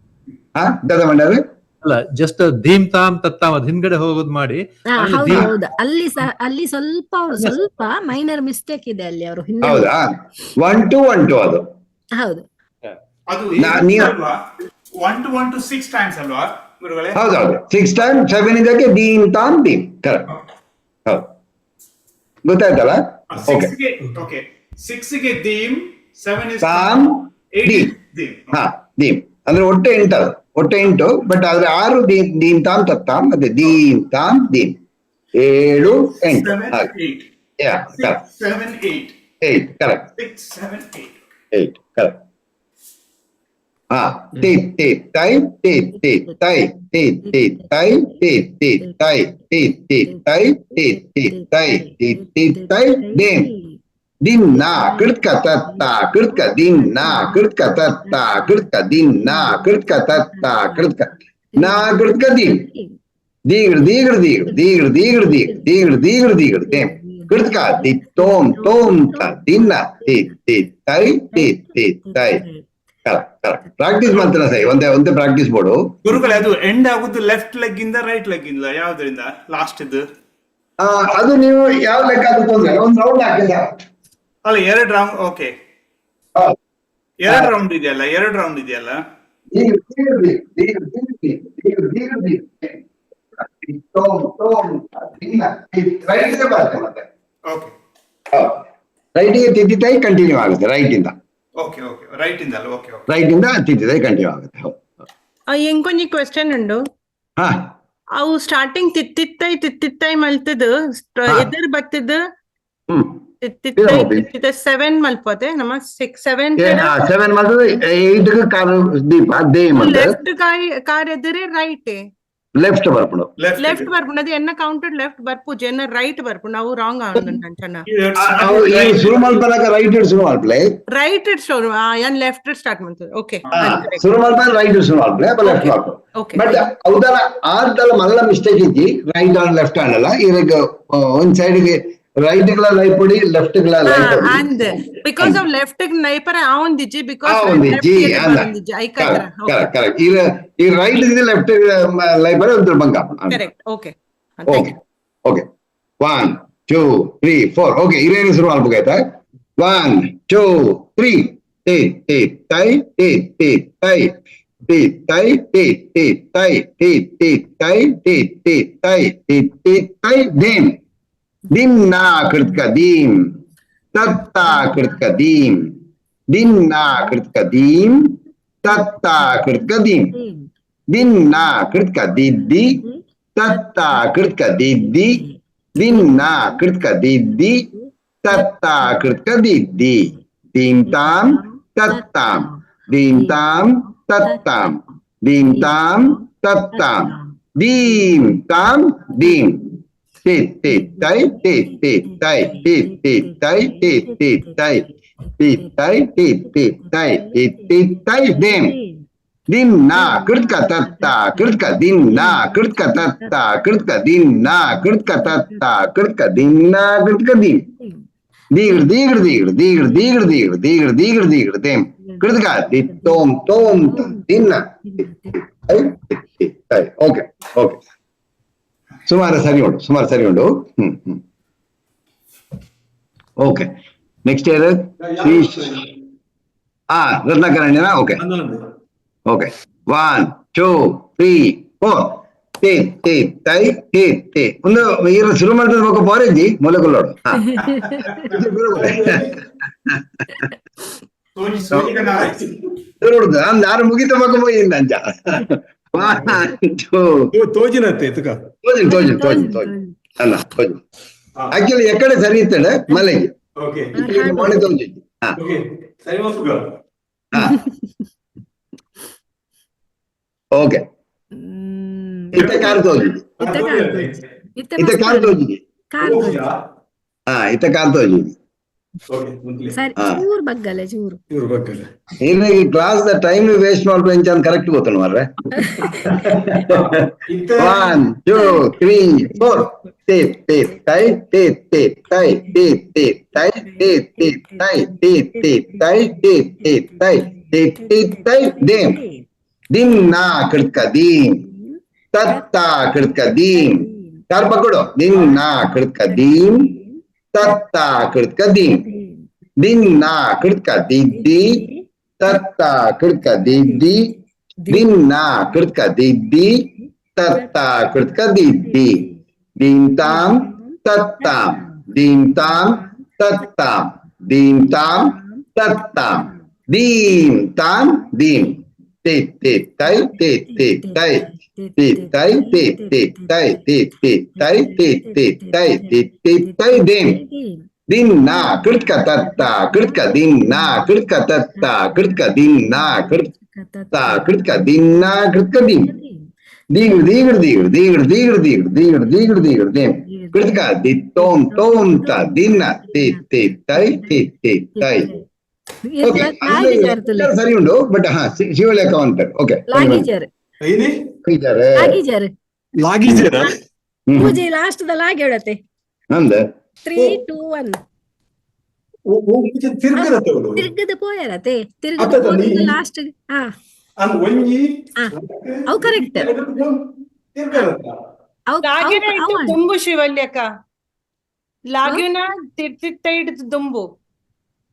ಹಾ, ದಾದ ಮಂಡಾರೆ. ಅಲ್ಲ, ಜಸ್ಟ್ ಧೀಮ್ ತಾಮ್ ತತ್ತಾಮ್ ಅದ್ ಹಿಂದ್ಗಡೆ ಹೋಗೋದ್ ಮಾಡಿ. ಹಾ, ಆಮೇಲೆ ಹೌದು. ದೀಮ್. ಹೌದು, ಅಲ್ಲಿ ಸಹ ಅಲ್ಲಿ ಸ್ವಲ್ಪ ಸ್ವಲ್ಪ ಮೈನರ್ ಮಿಸ್ಟೇಕ್ ಇದೆ ಅಲ್ಲಿ ಅವರು ಹಿಂದೆ. ಹೌದಾ? 1 2 1 2 ಅದು. ಹೌದು. ಅದು ನೀವು- 1 2 1 2 6 ಟೈಮ್ಸ್ ಅಲ್ವಾ ಗುರುಗಳೇ? ಹೌದೌದು, 6 ಟೈಮ್ 7 ಇದಕ್ಕೆ ದೀಮ್ ತಾಮ್ ದೀಮ್, ಕರೆಕ್ಟ್. ಹೌದು, ಗೊತ್ತಾಯ್ತಲ್ಲ? ಓಕೆ. 6 ಗೆ, ಓಕೆ, 6 ಗೆ ದೀಮ್, 7 is ತಾಮ್ 8 ದೀಮ್. ದೀಮ್. ಹಾ, ದೀಮ್ ಅಂದ್ರೆ ಒಟ್ಟೆ 8 ಅದು, ಒಟ್ಟೆ 8. ಬಟ್ ಆದ್ರೆ 6 ದೀಮ್ ದೀಮ್ ತಾಮ್ ತತ್ತಾಮ್, ಮತ್ತೆ ದೀಮ್ ತಾಮ್ ದೀಮ್, 7 8 7 ಹಾಗೆ. 8. ಯಾ, correct. 6 7 8. 8, correct. 6 7 8. 8, correct. ಹಾ, ಟಿ ಟಿ ತೈ T T ತೈ T T ತೈ T T ತೈ T T ತೈ T T ತೈ T T ತೈ. ದೀಮ್ ದಿನ್ ನಾ ಕೃತ್ಕ ತತ್ತ ಕೃತ್ಕ ದಿನ್ ನಾ ಕೃತ್ಕ ತತ್ತ ಕೃತ್ಕ ದಿನ್ ನಾ ಕೃತ್ಕ ತತ್ತ ಕೃತ್ಕ ನಾ ಕೃತ್ಕ ದೀಮ್ ದೀಗಡ್ ದೀಗಡ್ ದೀಗಡ್ ದೀಗಡ್ ದೀಗಡ್ ದೀಗಡ್ ದೀಗಡ್ ದೀಗಡ್ ದೀಗಡ್ ದೇಮ್ ಕೃತ್ಕ the ತೋಮ್ ತೋಮ್ ತ ದಿನ್ನ ತಿ ತಿ ತೈ ತಿ ತಿ ತೈ. Correct correct. Practice ಮಾಡ್ತಾನೆ ಸೈ, ಒಂದೇ ಒಂದೇ ಪ್ರಾಕ್ಟೀಸ್ ಬೋರ್ಡು. ಗುರುಗಳೇ, ಅದು ಎಂಡ್ ಆಗುದು ಲೆಫ್ಟ್ ಲೆಗ್ ಇಂದ ರೈಟ್ ಲೆಗ್ ಇಂದ, ಯಾವ್ದ್ರಿಂದ ಲಾಸ್ಟ್ ಇದು? ಅದು ನೀವು ಯಾವ ಲೆಕ್ಕ ಅದು ತೊಂದ್ರೆ, ಒಂದು ರೌಂಡ್ ಹಾಕಿ ಸರ್. ಅಲ್ಲ, ಎರಡು ರೌಂಡ್, ಓಕೆ. ಎರಡು ರೌಂಡ್ ಇದೆಯಲ್ಲ, ಎರಡು ರೌಂಡ್ ಇದೆಯಲ್ಲ. ದೀಗಡ್ ದೀಗಡ್ ದೀಗಡ್ ದೀಗಡ್ ದೀಗಡ್ ದೀಗಡ್ ದೀಗಡ್ ತೋಮ್ ತೋಮ್ ದಿನ್ನ ರೈಟ್ ಗೆ ಬರುತ್ತೆ ಮತ್ತೆ. ಓಕೆ. ರೈಟಿಗೆ ತಿದ್ದಿತಾಯಿ ಕಂಟಿನ್ಯೂ ಆಗುತ್ತೆ ರೈಟ್ ಇಂದ. Okay okay, right ಇಂದ ಅಲ್ಲ, okay okay. Right ಇಂದ ತಿದ್ದಿತಾಯಿ ಕಂಟಿನ್ಯೂ ಆಗುತ್ತೆ, ಹೌದು. ಎಂಕೊಂಜಿ ಕ್ವೆಶ್ಚನ್ ಉಂಡು. ಹಾ. ಅವು ಸ್ಟಾರ್ಟಿಂಗ್ ತಿತ್ತಿತ್ತೈ ತಿತ್ತಿತ್ತೈ ಮಲ್ತದು ಹಾ. ಎದುರು ಬತ್ತದು. ಹ್ಮ್. ತಿತ್ತಿತ್ತೈ ಹೋಗಿ. ತಿತ್ತಿತ್ತೈ 7 ಮಲ್ಪೋತೆ ನಮ್ಮ 6 7. 7 ಮಾಡ್ತದೆ, 8 ಕಾರು ದೀಪ ದೇಮ್ ಅಂತ. ಲೆಫ್ಟ್ ಕಾಯಿ ಕಾರ್ ಎದುರೇ ರೈಟ್? ಲೆಫ್ಟ್ ಬರ್ಪುಂಡು. ಲೆಫ್ಟ್. ಲೆಫ್ಟ್ ಬರ್ಪುಂಡು. ಅದು ಎನ್ನ ಕೌಂಟೆಡ್ ಲೆಫ್ಟ್ ಬರ್ಪುಜಿ, ಎನ್ನ ರೈಟ್ ಬರ್ಪುಂಡು. ಅವು ರಾಂಗ್ ಆವೊಂದುಂಡು ಅಂಚನ. ಅವು ಈ ಶುರು ಮಲ್ಪನಕ ರೈಟ್ ಶುರು ಮಲ್ಪಲೆ. ರೈಟ್ ಸ್ಟೋರ್ ಯಾನ್ ಲೆಫ್ಟ್ ಸ್ಟಾರ್ಟ್ ಮಾಡ್ತದೆ, ಓಕೆ. ಶುರು ಮಲ್ಪ ರೈಟ್ ಶುರು ಮಲ್ಪಲೆ, ಲೆಫ್ಟ್ ಮಲ್ಪ. ಓಕೆ. ಬಟ್ ಅವದಲ್ಲ ಆರ್ದಲ್ಲ ಮಲ್ಲ ಮಿಸ್ಟೇಕ್ ಇಜ್ಜಿ, right hand left hand ಅಲ್ಲ. ಇವಾಗ ಒಂದ್ ಸೈಡ್ ಗೆ ರೈಟ್ ಗಳ ಲೈಫ್ ಹೊಡಿ, ಲೆಫ್ಟ್ ಗಳ ಲೈಫ್ ಹೊಡಿ. And because of left ನೈಪರ ಆವೊಂದಿಜ್ಜಿ because ಆವೊಂದಿಜ್ಜಿ ಅಲ್ಲ. ಐಕಾದ್ರ. Correct correct. ಈ ಈ right left life ಒಂದು ಬಂಗ. Correct, okay. Okay okay. 1 2 3 4. Okay, ಇರೇನು ಶುರು ಮಾಡ್ಬೇಕಾಯ್ತಾ? 1 2 3. T T ತೈ T T ತೈ ಟಿ ತೈ T T ತೈ T T ತೈ T T ತೈ ಟಿ ಟಿ ತೈ. ದೀಮ್ ದಿಮ್ ನಾ ಕೃತ್ಕ ದೀಮ್ ತತ್ತ ಕೃತ್ಕ ದೀಮ್. ದಿನ್ ನಾ ಕೃತ್ಕ ದೀಮ್ ತತ್ತ ಕೃತ್ಕ ದೀಮ್. ದಿನ್ ನಾ ಕೃತ್ಕ ದಿದ್ದಿ ತತ್ತ ಕೃತ್ಕ ದಿದ್ದಿ. ದಿನ್ ನಾ ಕೃತ್ಕ ದಿದ್ದಿ ತತ್ತ ಕೃತ್ಕ ದಿದ್ದಿ. ದೀಮ್ ತಾಮ್ ತತ್ತಾಮ್ ದೀಂ ತಾಂ ತತ್ತಾಂ ದೀಂ ತಾಂ ತತ್ತಾಂ ದೀಂ ತಾಂ ದೀಂ ತಿ ತಿ ತೈ ತಿ ತಿ ತೈ ತಿ ತಿ ತೈ ತಿ ತಿ ತೈ ತಿ ತೈ ತಿ ತಿ ತೈ ತಿ ತಿ ತೈ ದೇಂ ದಿನ್ ನಾ ಕೃತ್ಕ ತತ್ತ ಕೃತ್ಕ ದಿನ್ ನಾ ಕೃತ್ಕ ತತ್ತ ಕೃತ್ಕ ದಿನ್ ನಾ ಕೃತ್ಕ ತತ್ತ ಕೃತ್ಕ ದಿನ್ ನಾ ಕೃತ್ಕ ದಿನ್ ದೀಗಡ್ ದೀಗಡ್ ದೀಗಡ್ ದೀಗಡ್ ದೀಗಡ್ ದೀಗಡ್ ದೀಗಡ್ ದೀಗಡ್ ದೀಗಡ್ ದೇಂ ಕೃತ್ಕ the ತೋಂ ತೋಂ ತ ದಿನ್ನ I T I okay okay ಸುಮಾರು ಸರಿ ಉಂಟು, ಸುಮಾರು ಸರಿ ಉಂಟು. ಹ್ಮ್ ಹ್ಮ್ okay, next year Shri ಆ ರತ್ನಾಕರಣ್ಯನಾ? Okay okay, 1 2 3 4 ತೆ ತೆ ತೈ ತೆ ತೆ ಒಂದು ಈರ ಶುರು ಮಾಡ್ತದ ಬೊಕ ಪೋರೆಜ್ಜಿ ಮೊಲಕುಲ್ಲೋಡು. ಹಾ ಸೋಜಿ ಸೋಜಿ ಕಣ. ಶುರು ಅಂದ್ ಆರು ಮುಗಿತ ಬೊಕ ಪೋಯಿಂದ ಅಂಚ. 1 2 ತೋಜಿನತ್ತೆ ತುಕ. ತೋಜಿನ ತೋಜಿನ ತೋಜಿನ ತೋಜಿನ ಅಲ್ಲ ತೋಜಿನ ಆಕ್ಚುಲಿ ಎಕ್ಕಡೆ ಸರಿ ಇತ್ತಡೆ ಮಲೆಗೆ ಓಕೆ ಮಳೆ ತೋಜಿ. ಹಾ ಓಕೆ ಸರಿ ಮಲ್ಪುಗ. ಹಾ ಓಕೆ ಇತ್ತ ಕಾರ್ ತೋಜಿ. ಇತ್ತ ಕಾರ್ ತೋಜಿ. ಇತ್ತ ಇತ್ತ ಕಾರ್ ತೋಜಿ. ಕಾರ್ ತೋಜಿ. ಹಾ ಇತ್ತ ಕಾರ್ ತೋಜಿ. ಓಕೆ ಮುಂದ್ಲೆ. ಸರಿ. ಹಾ. ಚೂರು ಬಗ್ಗಲ್ಲ ಚೂರು. ಇವ್ರು ಬಗ್ಗಲ್ಲ. ಇನ್ನು ಈ class the time waste ಮಾಡ್ಕೊ ಇಂಚ ಕರೆಕ್ಟ್ ಗೊತ್ತಣ ಮಾರ್ರೆ. ಇತ್ತ 1 2 3 4 ತೆ ತೆ ತೈ ತೆ ತೆ ತೈ ತೆ ತೆ ತೈ ತೆ ತೆ ತೈ ತೆ ತೆ ತೈ ತೆ ತೆ ತೈ ತೆ ತೆ ತೈ ದೇಂ ದಿನ್ ನಾ ಕೃತ್ಕ ದೀಂ ತತ್ತ ಕೃತ್ಕ ದೀಂ ಕಾರ್ ಪಕ್ಕಡು ದಿನ್ ನಾ ಕೃತ್ಕ ದೀಂ ತತ್ತ ಕೃತ್ಕ ದೀಂ ದಿನ್ ನಾ ಕೃತ್ಕ ದಿದ್ದಿ ತತ್ತ ಕೃತ್ಕ ದಿದ್ದಿ ದಿನ್ ನಾ ಕೃತ್ಕ ದಿದ್ದಿ ತತ್ತ ಕೃತ್ಕ ದಿದ್ದಿ ದೀಂ ತಾಂ ತತ್ತಾಂ ದೀಂ ತಾಂ ತತ್ತಾಂ ದೀಂ ತಾಂ ತತ್ತಾಂ ದೀಂ ತಾಂ ದೀಂ ತೆ ತೆ ತೈ ತೆ ತೆ ತೈ ತೆ ತೈ ತೆ ತೆ ತೈ ತೆ ತೆ ತೈ ತೆ ತೆ ತೈ ತೆ ತೆ ತೈ ದೇಂ ದಿನ್ ನಾ ಕೃತ್ಕ ತತ್ತ ಕೃತ್ಕ ದಿನ್ ನಾ ಕೃತ್ಕ ತತ್ತ ಕೃತ್ಕ ದಿನ್ ನಾ ಕೃತ್ಕ ಕೃತ್ಕ ದಿನ್ ನಾ ಕೃತ್ಕ ದಿನ್ ದೀಗಡ್ ದೀಗಡ್ ದೀಗಡ್ ದೀಗಡ್ ದೀಗಡ್ ದೀಗಡ್ ದೀಗಡ್ ದೀಗಡ್ ದೀಗಡ್ ದೇಂ ಕೃತ್ಕ the ತೋಂ ತೋಂ ತ ದಿನ್ನ ತೆ ತೆ ತೈ ತೆ ತೆ ತೈ. ಓಕೆ. ಲಾಗಿಜಾರ್ ತುಲೆ. ಸರಿ ಉಂಟು, ಬಟ್ ಹಾ ಶಿವಲೇಖ ಅಂತಾರೆ. ಓಕೆ. ಲಾಗಿಜಾರ್. ಏನೇ? ಇದ್ದಾರೆ. ಲಾಗಿಜಾರ್. ಲಾಗಿಜರ? ಹ್ಮ್. ಪೂಜೆ ಲಾಸ್ಟ್ the ಲಾಗಿ ಹೇಳತ್ತೆ. ಅಂದ 3 2 1. ಓ ಮುಂಚೆ ತಿರ್ಗರತ್ತೆ ಅವಳು. ತಿರ್ಗದ ಪೋಯರತೆ ತಿರ್ಗದ. ಅತ್ತದ ನೀ- ಲಾಸ್ಟ್ ಹಾ. ಅಂದ್ ಒಂಜಿ. ಹಾ. ಅವು ಕರೆಕ್ಟ್. ತಿರ್ಗರತ್ತ. ಅವು ಲಾಗ್ಯುನ ಅವು- ಇತ್ತು ಅವು ದುಂಬು ಶಿವಲ್ಯಕ ಲಾಗ್ಯುನ ತಿರ್ತಿತ್ತ ಹಿಡ್ದು ದುಂಬು.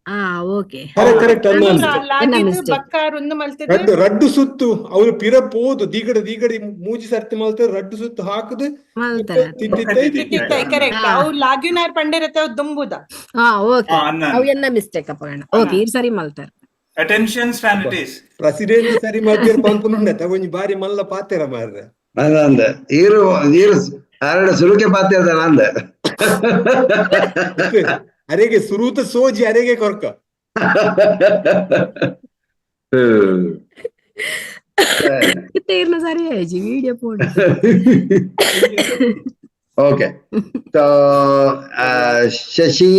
ಹಾ okay. Correct correct ಅನ್ನ ಅಂದ್ರ ಅಂದ್. ಲಾಗಿನ mistake. ಬಕ್ಕಾರ್ ಒಂದು ಮಲ್ತಿದ್ದು. ರಡ್ಡು ರಡ್ಡು ಸುತ್ತು ಅವ್ರು ಪಿರ ಪೋದು ದೀಗಡ ದೀಗಡಿ ಮೂಜಿ ಸರ್ತಿ ಮಲ್ತ ರಡ್ಡು ಸುತ್ತು ಹಾಕುದು. ಮಲ್ತಾರ. ತಿತ್ತಿತ್ತೈ. ತಿರ್ತಿತ್ತ ಕರೆಕ್ಟ್. ಹಾ. ಅವು ಲಾಗ್ಯುನಾರ್ ಪಂಡಿರತ್ತೆ ಅವು ದುಂಬುದ. ಹಾ ಓಕೆ. ಹಾ, ಅನ್ನ. ಅವು ಎನ್ನ ಮಿಸ್ಟೇಕ್ ಅಪ್ಪ. ಓಕೆ, ಇರ್ ಸರಿ ಮಲ್ತಾರ. Attention stand it is. President ಸರಿ ಮಲ್ತಿರ್ ಪಂಪುನುಂಡ ಒಂಜಿ ಬಾರಿ ಮಲ್ಲ ಪಾತೆರ ಮಾರ್ರೆ. ಅಂದ ಅಂದ ಈರು ಈರು ಅರಡ ಸುರುಕೆ ಪಾತೆ ಅದಲ್ಲ ಅಂದ. ಅರೆಗೆ ಸುರೂತ ಸೋಜಿ ಅರೆಗೆ ಕೊರ್ಕ. ಹ್ಮ್. ಇತ್ತ ಇರ್ನ ಸರಿ ಆಯ್ತು video phone. Okay, so Shashi,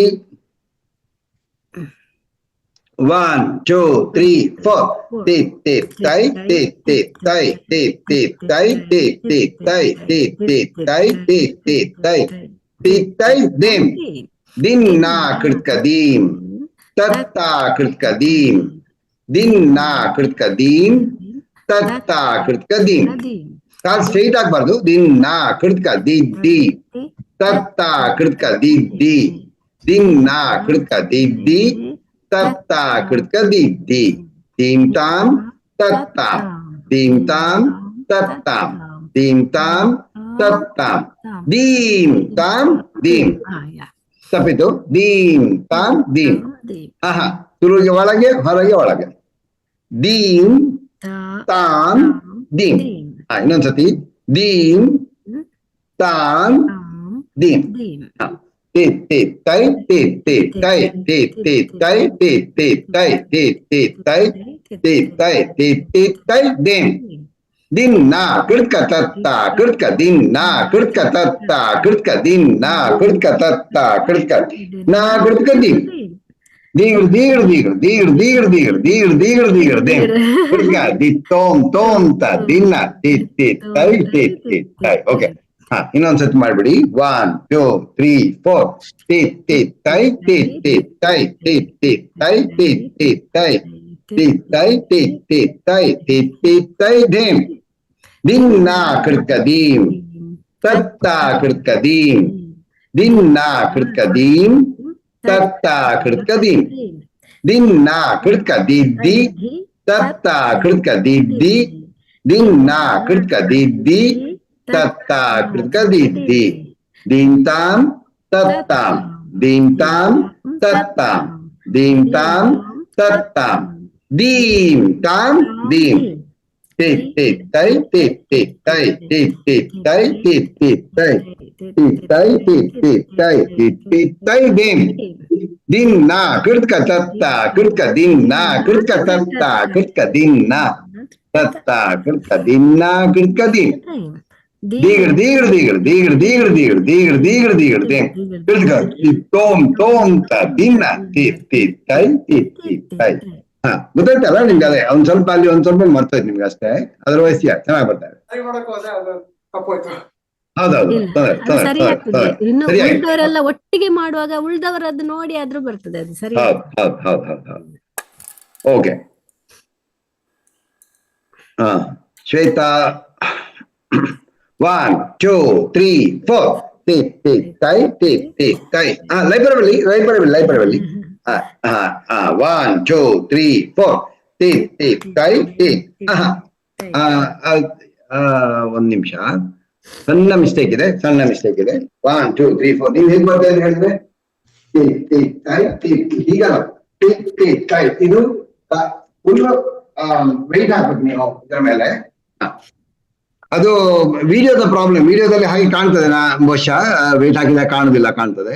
1 2 3 4 ತೆ ತೆ ತೈ ತೆ ತೆ ತೈ ತೆ ತೆ ತೈ ತೆ ತೆ ತೈ ತೆ ತೆ ತೈ ತೆ ತೆ ತೈ ತೆ ತೈ ದೇಂ ದಿನ್ ನಾ ಕೃತ್ಕ ದೀಂ ತತ್ತ ಕೃತ್ಕ ದೀಂ ದಿನ್ ನಾ ಕೃತ್ಕ ದೀಂ ತತ್ತ ಕೃತ್ಕ ದೀಂ ಕಾಲ್ ಸ್ಟ್ರೈಟ್ ಆಗ್ಬಾರ್ದು. ದಿನ್ ನಾ ಕೃತ್ಕ the the ತತ್ತ ಕೃತ್ಕ the the ದಿನ್ ನಾ ಕೃತ್ಕ the the ತತ್ತ ಕೃತ್ಕ the the ದೀಂ ತಾಂ ತತ್ತಾಂ ದೀಂ ತಾಂ ತತ್ತಾಂ ದೀಂ ತಾಂ ತತ್ತಾಂ ದೀಂ ತಾಂ ದೀಂ. ಹಾ ಯಾ. ತಪ್ಪಿತು. ದೀಂ ತಾಂ ದೀಂ. ಆಹಾ, ಸುರುವಿಗೆ ಒಳಗೆ ಹೊರಗೆ ಒಳಗೆ ದೀಂ ತಾಂ ದೀಂ. ಹಾ, ಇನ್ನೊಂದ್ಸತಿ ದೀಂ ತಾಂ ದೀಂ. ಹಾ. ತೆ ತೆ ತೈ ತೆ ತೆ ತೈ ತೆ ತೆ ತೈ ತೆ ತೆ ತೈ ತೆ ತೆ ತೈ ತಿ ತೈ ತಿ ತಿ ತೈ ದೇಂ ದಿನ್ನ ಕೃತ್ಕ ತತ್ತ ಕೃತ್ಕ ದಿನ್ನ ಕೃತ್ಕ ತತ್ತ ಕೃತ್ಕ ದಿನ್ನ ಕೃತ್ಕ ತತ್ತ ಕೃತ್ಕ ನಾ ಕೃತ್ಕ ದಿಂ ದೀಗಡ್ ದೀಗಡ್ ದೀಗಡ್ ದೀಗಡ್ ದೀಗಡ್ ದೀಗಡ್ ದೀಗಡ್ ದೀಗಡ್ ದೀಗಡ್ ದೇಂ ಕೃತ್ಕ the ತೋಮ್ ತೋಮ್ ತ ದಿನ್ನ ತಿ ತಿ ತೈ ತಿ ತಿ ತೈ. ಓಕೆ, ಹಾ, ಇನ್ನೊಂದ್ಸತಿ ಮಾಡ್ಬಿಡಿ. 1 2 3 4 ತಿ ತಿ ತೈ ತಿ ತಿ ತೈ ತಿ ತಿ ತೈ ತಿ ತಿ ತೈ ತಿ ತೈ ತಿ ತಿ ತೈ ತಿ ತಿ ತೈ ಧೇಮ್ ದಿನ್ನ ಕೃತ್ಕ ದೀಂ ತತ್ತ ಕೃತ್ಕ ದೀಂ ದಿನ್ನ ಕೃತ್ಕ ದೀಂ ತತ್ತ ಕೃತ್ಕ ದೀಂ ದಿನ್ನ ಕೃತ್ಕ ದಿದ್ದಿ ತತ್ತ ಕೃತ್ಕ ದಿದ್ದಿ ದಿನ್ನ ಕೃತ್ಕ ದಿದ್ದಿ ತತ್ತ ಕೃತ್ಕ ದಿದ್ದಿ ದೀಂತಾಂ ತತ್ತಾಂ ದೀಂತಾಂ ತತ್ತಾಂ ದೀಂತಾಂ ತತ್ತಾಂ ದೀಂ ತಾಂ ದೀಂ ತಿ ತಿ ತೈ ತಿ ತಿ ತೈ ತಿ ತಿ ತೈ ತಿ ತಿ ತೈ ತಿ ತೈ ತಿ ತಿ ತೈ ತಿ ತಿ ತೈ ದೀಂ ದಿನ್ನ ಕೃತ್ಕ ತತ್ತ ಕೃತ್ಕ ದಿನ್ನ ಕೃತ್ಕ ತತ್ತ ಕೃತ್ಕ ದಿನ್ನ ತತ್ತ ಕೃತ್ಕ ದಿನ್ನ ಕೃತ್ಕ ದೀಂ ದೀಗಡ್ ದೀಗಡ್ ದೀಗಡ್ ದೀಗಡ್ ದೀಗಡ್ ದೀಗಡ್ ದೀಗಡ್ ದೀಗಡ್ ದೀಗಡ್ ದೇಂ ಕೃತ್ಕ ತಿ ತೋಮ್ ತೋಮ್ ತ ದಿನ್ನ ತಿ ತಿ ತೈ ತಿ ತಿ ತೈ. ಹಾ, ಗೊತ್ತಾಯ್ತಲ್ಲ ನಿಮ್ಗೆ? ಅದೇ ಒಂದ್ ಸ್ವಲ್ಪ ಅಲ್ಲಿ ಒಂದ್ ಸ್ವಲ್ಪ ಮರ್ತೋಯ್ತು ನಿಮ್ಗೆ ಅಷ್ಟೇ. ಅದರ್ವೈಸ್ ಯಾ, ಚೆನ್ನಾಗಿ ಬರ್ತಾ ಇದೆ. ಸರಿ ಮಾಡಕ್ ಹೋದೆ, ಅದು ತಪ್ಪಾಯ್ತು. ಹೌದೌದು, ಇಲ್ಲ, ತೊಂದ್ರೆ ಅದು ತೊಂದ್ರೆ ಸರಿ ತೊಂದ್ರೆ ಆಗ್ತದೆ. ತೊಂದ್ರೆ ಇನ್ನು ಸರಿ ಆಗಿದೆ. ಉಳ್ದವರೆಲ್ಲ ಒಟ್ಟಿಗೆ ಮಾಡುವಾಗ ಉಳ್ದವರದ್ದು ನೋಡಿ ಆದ್ರೂ ಬರ್ತದೆ, ಅದು ಸರಿ. ಹೌದು ಹೌದು ಹೌದು ಹೌದು ಹೌದು. ಓಕೆ, ಹಾ ಶ್ವೇತಾ, 1 2 3 4 ತಿ ತಿ ತೈ ತಿ ತಿ ತೈ. ಹಾ, ಲೈಬ್ರರಿ ಲೈಬ್ರರಿ ಲೈಬ್ರರಿಯಲ್ಲಿ. ಹಾ ಹಾ ಹಾ 1 2 3 4 ತಿ ತಿ ತೈ ತಿ. ಹಾ, ಒಂದ್ ನಿಮಿಷ, ಸಣ್ಣ ಮಿಸ್ಟೇಕ್ ಇದೆ, ಸಣ್ಣ ಮಿಸ್ಟೇಕ್ ಇದೆ. 1 2 3 4 ನೀವು ಹೇಗ್ ಬರ್ತಾ ಇದ್ರಿ ಹೇಳಿದ್ರೆ ತಿ ತಿ ತೈ ತಿ ತಿ, ಹೀಗಲ್ಲ, ತಿ ತಿ ತೈ. ಇದು ಫುಲ್ ವೆಯ್ಟ್ ಹಾಕ್ಬೇಕು ನೀವು ಇದರ ಮೇಲೆ. ಅದು ವಿಡಿಯೋದ ಪ್ರಾಬ್ಲಮ್, ವಿಡಿಯೋದಲ್ಲಿ ಹಾಗೆ ಕಾಣ್ತದೆ. ನಾ ಬಹುಶಃ ವೆಯ್ಟ್ ಹಾಕಿದಾಗ ಕಾಣುದಿಲ್ಲ ಕಾಣ್ತದೆ,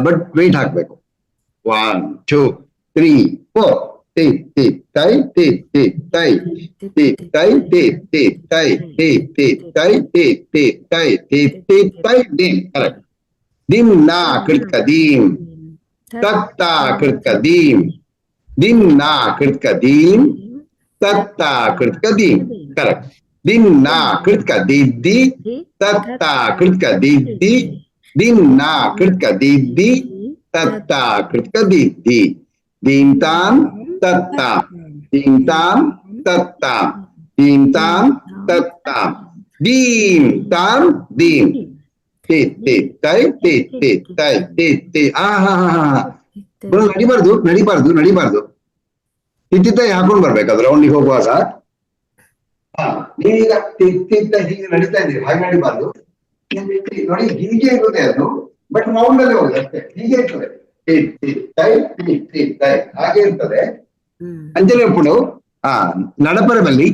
ಬಟ್ ವೆಯ್ಟ್ ಹಾಕ್ಬೇಕು. 1 2 3 4 ತಿ ತಿ ತೈ ತಿ ತಿ ತೈ ತಿ ತೈ ತಿ ತಿ ತೈ ತಿ ತಿ ತೈ ತಿ ತಿ ತೈ ತಿ ತಿ ತೈ ದೀಂ. ಕರೆಕ್ಟ್. ದಿಂ ನಾ ಕೃತ್ಕ ದೀಂ ತತ್ತ ಕೃತ್ಕ ದೀಂ ದಿಂ ನಾ ಕೃತ್ಕ ದೀಂ ತತ್ತ ಕೃತ್ಕ ದೀಂ. ಕರೆಕ್ಟ್. ದಿಂ ನಾ ಕೃತ್ಕ ದಿದ್ದಿ ತತ್ತ ಕೃತ್ಕ ದಿದ್ದಿ ದಿಂ ನಾ ಕೃತ್ಕ ದಿದ್ದಿ ತತ್ತ ಕೃತ್ಕ ದಿದ್ದಿ ದೀಂ ತಾಂ ತತ್ತಾಂ ದೀಂ ತಾಂ ತತ್ತಾಂ ದೀಂ ತಾಂ ತತ್ತಾಂ ದೀಂ ತಾಂ ದೀಂ ತಿ ತಿ ತೈ ತಿ ತಿ ತೈ ತಿ ತಿ. ಆ ಹಾ ಹಾ ಹಾ ನಡಿಬಾರ್ದು ನಡಿಬಾರ್ದು ನಡಿಬಾರ್ದು. ತಿ ತೈ ಹಾಕೊಂಡು ಬರ್ಬೇಕು ಅದು ರೌಂಡಿಗೆ ಹೋಗುವಾಗ. ಹಾ, ನೀವೀಗ ತಿ ತಿ ತೈ ಹೀಗೆ ನಡೀತಾ ಇದ್ದೀರಿ, ಹಾಗೆ ನಡಿಬಾರ್ದು. ನೋಡಿ, ಹೀಗೆ ಇರುತ್ತೆ ಅದು, ಬಟ್ ರೌಂಡ್ ಅಲ್ಲಿ ಹೋಗುದು ಅಷ್ಟೇ. ಹೀಗೆ ಇರ್ತದೆ, ತಿ ತಿ ತೈ ತಿ ತಿ ತೈ ಹಾಗೆ ಇರ್ತದೆ. ಅಂಜಲಿ ಉಪ್ಪುಡು. ಹಾ, ನಡಪರ ಬಲ್ಲಿ.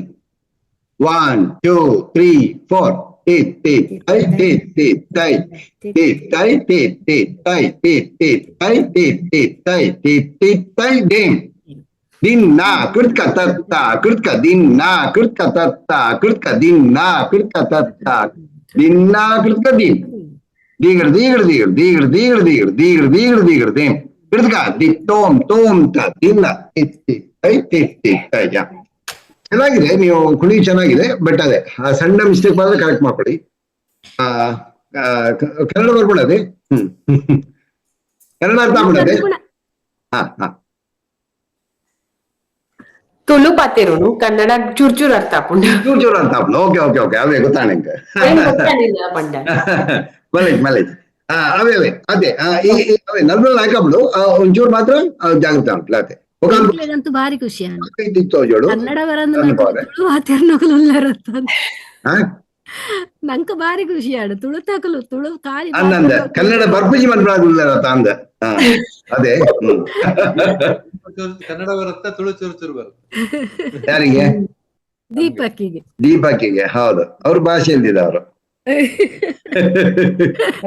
1 2 3 4 ತಿ ತಿ ತೈ ತಿ ತಿ ತೈ ತಿ ತೈ ತಿ ತಿ ತೈ ತಿ ತಿ ತೈ ತಿ ತಿ ತೈ ತಿ ತಿ ತೈ ದೇಂ ದಿನ್ನ ಕೃತ್ಕ ತತ್ತ ಕೃತ್ಕ ದಿನ್ನ ಕೃತ್ಕ ತತ್ತ ಕೃತ್ಕ ದಿನ್ನ ಕೃತ್ಕ ತತ್ತ ದಿನ್ನ ಕೃತ್ಕ ದೀನ್ ದೀಗಡ್ ದೀಗಡ್ ದೀಗಡ್ ದೀಗಡ್ ದೀಗಡ್ ದೀಗಡ್ ದೀಗಡ್ ದೀಗಡ್ ದೀಗಡ್ ದೇಂ ಕೃತ್ಕ the ತೋಮ್ ತೋಮ್ ತ ದಿನ್ನ ತಿ ತಿ ತೈ ತಿ ತಿ ತೈ. ಯಾ, ಚೆನ್ನಾಗಿದೆ, ನೀವು ಕುಣಿ ಚೆನ್ನಾಗಿದೆ, ಬಟ್ ಅದೇ ಆ ಸಣ್ಣ ಮಿಸ್ಟೇಕ್ ಮಾತ್ರ ಕರೆಕ್ಟ್ ಮಾಡ್ಕೊಳ್ಳಿ. ಆ ಆ, ಕನ್ನಡ ಬರ್ಕೊಳ್ಳದೆ. ಕನ್ನಡ ಅರ್ಥ ಆಗ್ಬಿಡದೆ. ಹಾ ಹಾ ತುಳು ಪಾತೆರುನು, ಕನ್ನಡ ಚೂರ್ ಚೂರ್ ಅರ್ಥ ಆಪುಂಡು. ಚೂರ್ ಚೂರ್ ಅರ್ಥ ಆಪುಂಡು. Okay okay okay, ಅವೇ ಗೊತ್ತಾಣಂಗೆ. ಏನ್ ಗೊತ್ತಾನಿಲ್ಲ ಪಂಡ. ಮಲೇಜ್ ಮಲೇಜ್. ಹಾ, ಅವೇ ಅವೇ ಅದೇ. ಈ ಅವೇ ನಲ್ವಲ್ ಹಾಕಬ್ಳು ಒಂಚೂರು ಮಾತ್ರ ಜಾಗೃತಿ ಆಗ್ಬಿಡ್ಲ ಅದೇ. ಎಂಕ್ಲೆಗಂತೂ ಭಾರಿ ಖುಷಿ ಆಂಡ್. ಇತ್ತು ಜೋಡು. ಕನ್ನಡ ಬರಂದು ಅನುಭವ. ತುಳು ಮಾತಾಡ್ನಕುಲು ಉಲ್ಲರತ್ತ. ಹಾ. ನಂಕ ಭಾರಿ ಖುಷಿ ಆಂಡ್, ತುಳು ತಾಕಲು ತುಳು ಖಾಲಿ. ಅನ್ನಂದ ಕನ್ನಡ ಬರ್ಪುಜಿ ಮನ್ಪುಳಾಗುಲ್ಲ ಅಂದ. ಹಾ, ಅದೇ. ಕನ್ನಡ ಬರುತ್ತೆ, ತುಳು ಚೂರು ಚೂರು ಬರುತ್ತೆ. ಯಾರಿಗೆ? ದೀಪಕ್ಕಿಗೆ. ದೀಪಕ್ಕಿಗೆ, ಹೌದು, ಅವ್ರ ಭಾಷೆಯಲ್ಲಿದೆ ಅವರು.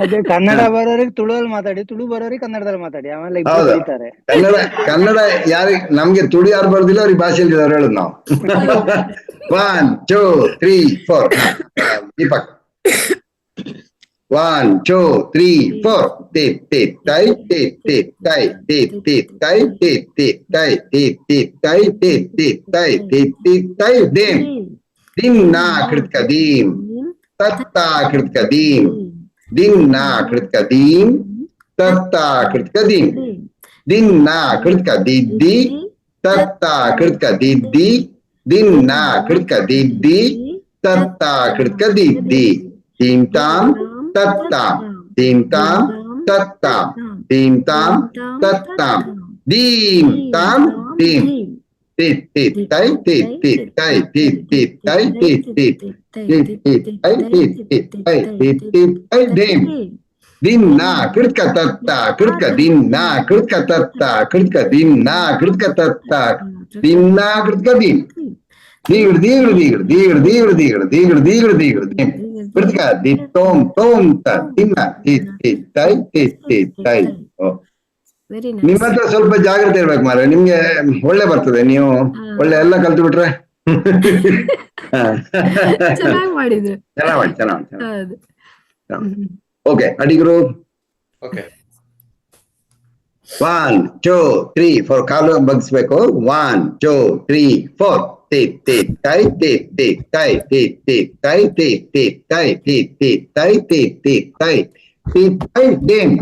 ಅದೇ ಕನ್ನಡ ಬರೋರಿಗೆ ತುಳುವಲ್ಲಿ ಮಾತಾಡಿ, ತುಳು ಬರೋರಿಗೆ ಕನ್ನಡದಲ್ಲಿ ಮಾತಾಡಿ, ಆಮೇಲೆ ಇಬ್ರು ಹೌದು. ಕಲಿತಾರೆ. ಕನ್ನಡ ಕನ್ನಡ ಯಾರಿಗೆ ನಮ್ಗೆ ತುಳು ಯಾರು ಬರೋದಿಲ್ಲ ಅವ್ರಿಗೆ ಭಾಷೆಯಲ್ಲಿ ಅವ್ರು ಹೇಳುದು ನಾವು. 1 2 3 4. ದೀಪಕ್, 1 2 3 4. ತಿ ತಿ ತೈ ತಿ ತಿ ತೈ ತಿ ತಿ ತೈ ತಿ ತಿ ತೈ ತಿ ತಿ ತೈ ತಿ ತಿ ತೈ ತಿ ತಿ ತೈ. ದೇಮ್ ದಿನ್ನ ಕೃತ್ಕ ದೀಂ ತತ್ತ ಕೃತ್ಕ ದೀಂ ದಿನ್ನ ಕೃತ್ಕ ದೀಂ ತತ್ತ ಕೃತ್ಕ ದೀಂ ದಿನ್ನ ಕೃತ್ಕ ದಿದ್ದಿ ತತ್ತ ಕೃತ್ಕ ದಿದ್ದಿ ದಿನ್ನ ಕೃತ್ಕ ದಿದ್ದಿ ತತ್ತ ಕೃತ್ಕ ದಿದ್ದಿ ದೀಂ ತಾಂ ತತ್ತಾಂ ದೀಂ ತಾಂ ತತ್ತಾಂ ದೀಂ ತಾಂ ತತ್ತಾಂ ದೀಂ ತಾಂ ದೀಂ ತಿ ತಿ ತೈ ತಿ ತಿ ತೈ ತಿ ತಿ ತೈ ತಿ ತಿ ತಿ ತಿ ತೈ ತಿ ತಿ ತೈ ತಿ ತಿ ತೈ. ದೀಂ ದಿನ್ನ ಕೃತ್ಕ ತತ್ತ ಕೃತ್ಕ ದಿನ್ನ ಕೃತ್ಕ ತತ್ತ ಕೃತ್ಕ ದಿನ್ನ ಕೃತ್ಕ ತತ್ತ ದಿನ್ನ ಕೃತ್ಕ ದೀಂ ದೀಗಡ್ ದೀಗಡ್ ದೀಗಡ್ ದೀಗಡ್ ದೀಗಡ್ ದೀಗಡ್ ದೀಗಡ್ ದೀಗಡ್ ದೀಗಡ್ ದೀಂ ಕೃತ್ಕ the ತೋಂ ತೋಂ ತ ದಿನ್ನ ತಿ ತಿ ತೈ ತಿ ತಿ ತೈ. ಓ. ವೆರಿ ನಿಮ್ಮ ನೈಸ್. ಹತ್ರ ಸ್ವಲ್ಪ ಜಾಗ್ರತೆ ಇರ್ಬೇಕು ಮಾರ್ರೆ, ನಿಮ್ಗೆ ಒಳ್ಳೆ ಬರ್ತದೆ, ನೀವು ಒಳ್ಳೆ ಎಲ್ಲ ಕಲ್ತು ಬಿಟ್ರೆ. ಚೆನ್ನಾಗಿ ಮಾಡಿದ್ರು. ಚೆನ್ನಾಗಿ ಮಾಡಿ, ಚೆನ್ನಾಗಿ ಮಾಡಿ. ಹೌದು. ಓಕೆ, ಅಡಿಗರು. ಓಕೆ. 1 2 3 4. ಕಾಲು ಬಗ್ಸ್ಬೇಕು. 1 2 3 4. ತಿ ತಿ ತೈ ತಿ ತಿ ತೈ ತಿ ತಿ ತೈ ತಿ ತಿ ತೈ ತಿ ತಿ ತೈ ತಿ ತಿ ತೈ ತಿ ತೈ. ದಿಂ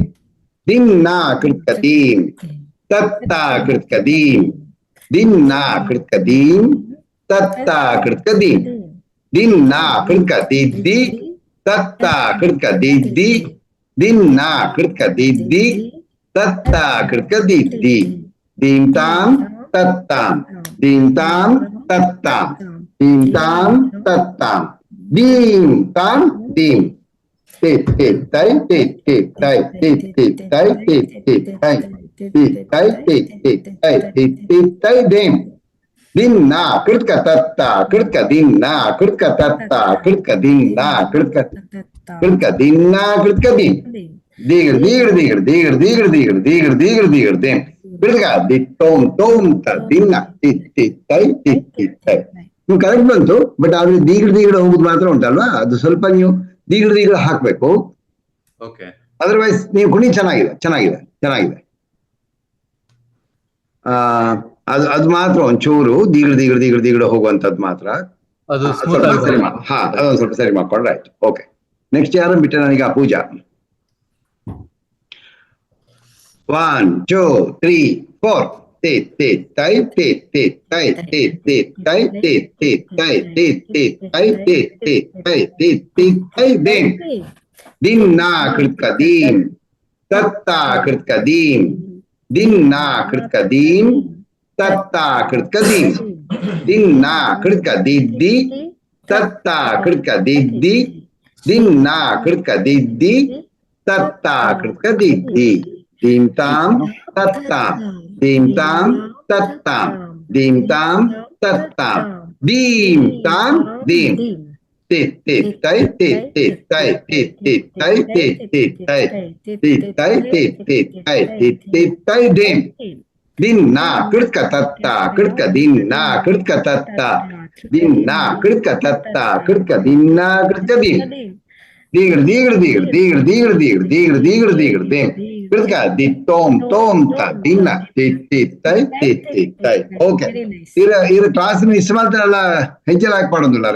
ದಿನ್ನ ಕೃತ್ಕ ದೀಂ ತತ್ತ ಕೃತ್ಕ ದೀಂ ದಿನ್ನ ಕೃತ್ಕ ದೀಂ ತತ್ತ ಕೃತ್ಕ ದೀಂ ದಿನ್ನ ಕೃತ್ಕ ದಿದ್ದಿ ತತ್ತ ಕೃತ್ಕ ದಿದ್ದಿ ದಿನ್ನ ಕೃತ್ಕ ದಿದ್ದಿ ತತ್ತ ಕೃತ್ಕ ದಿದ್ದಿ ದೀಂ ತಾಂ ತತ್ತಾಂ ದೀಂ ತಾಂ ತತ್ತಾಂ ದೀಂ ತಾಂ ತತ್ತಾಂ ದೀಂ ತಾಂ ದೀಂ ತಿ ತಿ ತೈ ತಿ ತಿ ತೈ ತಿ ತಿ ತೈ ತಿ ತಿ ತೈ ತಿ ತೈ ತಿ ತಿ ತೈ ತಿ ತಿ ತೈ. ದೀಂ ದಿನ್ನ ಕೃತ್ಕ ತತ್ತ ಕೃತ್ಕ ದಿನ್ನ ಕೃತ್ಕ ತತ್ತ ಕೃತ್ಕ ದಿನ್ನ ಕೃತ್ಕ ಕೃತ್ಕ ದಿನ್ನ ಕೃತ್ಕ ದೀಂ ದೀಗಡ್ ದೀಗಡ್ ದೀಗಡ್ ದೀಗಡ್ ದೀಗಡ್ ದೀಗಡ್ ದೀಗಡ್ ದೀಗಡ್ ದೀಗಡ್ ದೇಂ ಕೃತ್ಕ the ತೋಂ ತೋಂ ತ ದಿನ್ನ ತಿ ತಿ ತೈ ತಿ ತಿ ತೈ. ನೀವು ಕರೆಕ್ಟ್ ಬಂತು, ಬಟ್ ಆದ್ರೆ ದೀಗಡ್ ದೀಗಡ್ ಹೋಗುದು ಮಾತ್ರ ಉಂಟಲ್ವಾ, ಅದು ಸ್ವಲ್ಪ ನೀವು ದೀಗಡ್ ದೀಗಡ್ ಹಾಕ್ಬೇಕು. ಓಕೆ. ಅದರ್ವೈಸ್ ನೀವು ಕುಣಿ ಚೆನ್ನಾಗಿದೆ, ಚೆನ್ನಾಗಿದೆ, ಚೆನ್ನಾಗಿದೆ. ಅದು ಅದು ಮಾತ್ರ ಒಂಚೂರು ದೀಗಡ್ ದೀಗಡ್ ದೀಗಡ್ ದೀಗಡ್ ಹೋಗುವಂತದ್ದು ಮಾತ್ರ. ಅದು ಸ್ಮೂತ್ ಸ್ವಲ್ಪ ಆಗಿ ಸರಿ ಮಾಡಿ, ಹಾ, ಅದೊಂದು ಸ್ವಲ್ಪ ಸರಿ ಮಾಡ್ಕೊಂಡ್ರೆ ಆಯ್ತು. ಓಕೆ, ನೆಕ್ಸ್ಟ್ ಯಾರು ಬಿಟ್ಟೆ ನನಗೆ? ಪೂಜಾ. 1 2 3 4. ತಿ ತಿ ತೈ ತಿ ತಿ ತೈ ತಿ ತಿ ತೈ ತಿ ತಿ ತೈ ತಿ ತಿ ತೈ ತಿ ತಿ ತೈ ತಿ ತಿ ತೈ. ದೇಂ ದಿನ್ನ ಕೃತ್ಕ ದೀಂ ತತ್ತ ಕೃತ್ಕ ದೀಂ ದಿನ್ನ ಕೃತ್ಕ ದೀಂ ತತ್ತ ಕೃತ್ಕ ದೀಂ ದಿನ್ನ ಕೃತ್ಕ ದಿದ್ದಿ ತತ್ತ ಕೃತ್ಕ ದಿದ್ದಿ ದಿನ್ನ ಕೃತ್ಕ ದಿದ್ದಿ ತತ್ತ ಕೃತ್ಕ ದಿದ್ದಿ ದೀಂ ತಾಂ ತತ್ತಾಂ ದೀಂ ತಾಂ ತತ್ತಾಂ ದೀಂ ತಾಂ ತತ್ತಾಂ ದೀಂ ತಾಂ ದೀಂ ತಿ ತಿ ತೈ ತಿ ತಿ ತೈ ತಿ ತಿ ತೈ ತಿ ತಿ ತೈ ತಿ ತೈ ತಿ ತಿ ತೈ ತಿ ತಿ ತೈ. ದೀಂ ದಿನ್ನ ಕೃತ್ಕ ತತ್ತ ಕೃತ್ಕ ದಿನ್ನ ಕೃತ್ಕ ತತ್ತ ದಿನ್ನ ಕೃತ್ಕ ತತ್ತ ಕೃತ್ಕ ದಿನ್ನ ಕೃತ್ಕ ದೀಂ ದೀಗಡ್ ದೀಗಡ್ ದೀಗಡ್ ದೀಗಡ್ ದೀಗಡ್ ದೀಗಡ್ ದೀಗಡ್ ದೀಗಡ್ ದೀಗಡ್ ದೇಂ ಕೃತ್ಕ the ತೋಂ ತೋಂ ತ ದಿನ್ನ ತಿ ತಿ ತೈ ತಿ ತಿ ತೈ. ಓಕೆ, ಇರ ಇರ ಕ್ಲಾಸ್ ಮಿಸ್ ಮಾಡ್ತಾರಲ್ಲ, ಹೆಜ್ಜೆ ಹಾಕಿ ಮಾಡೋದಿಲ್ಲ.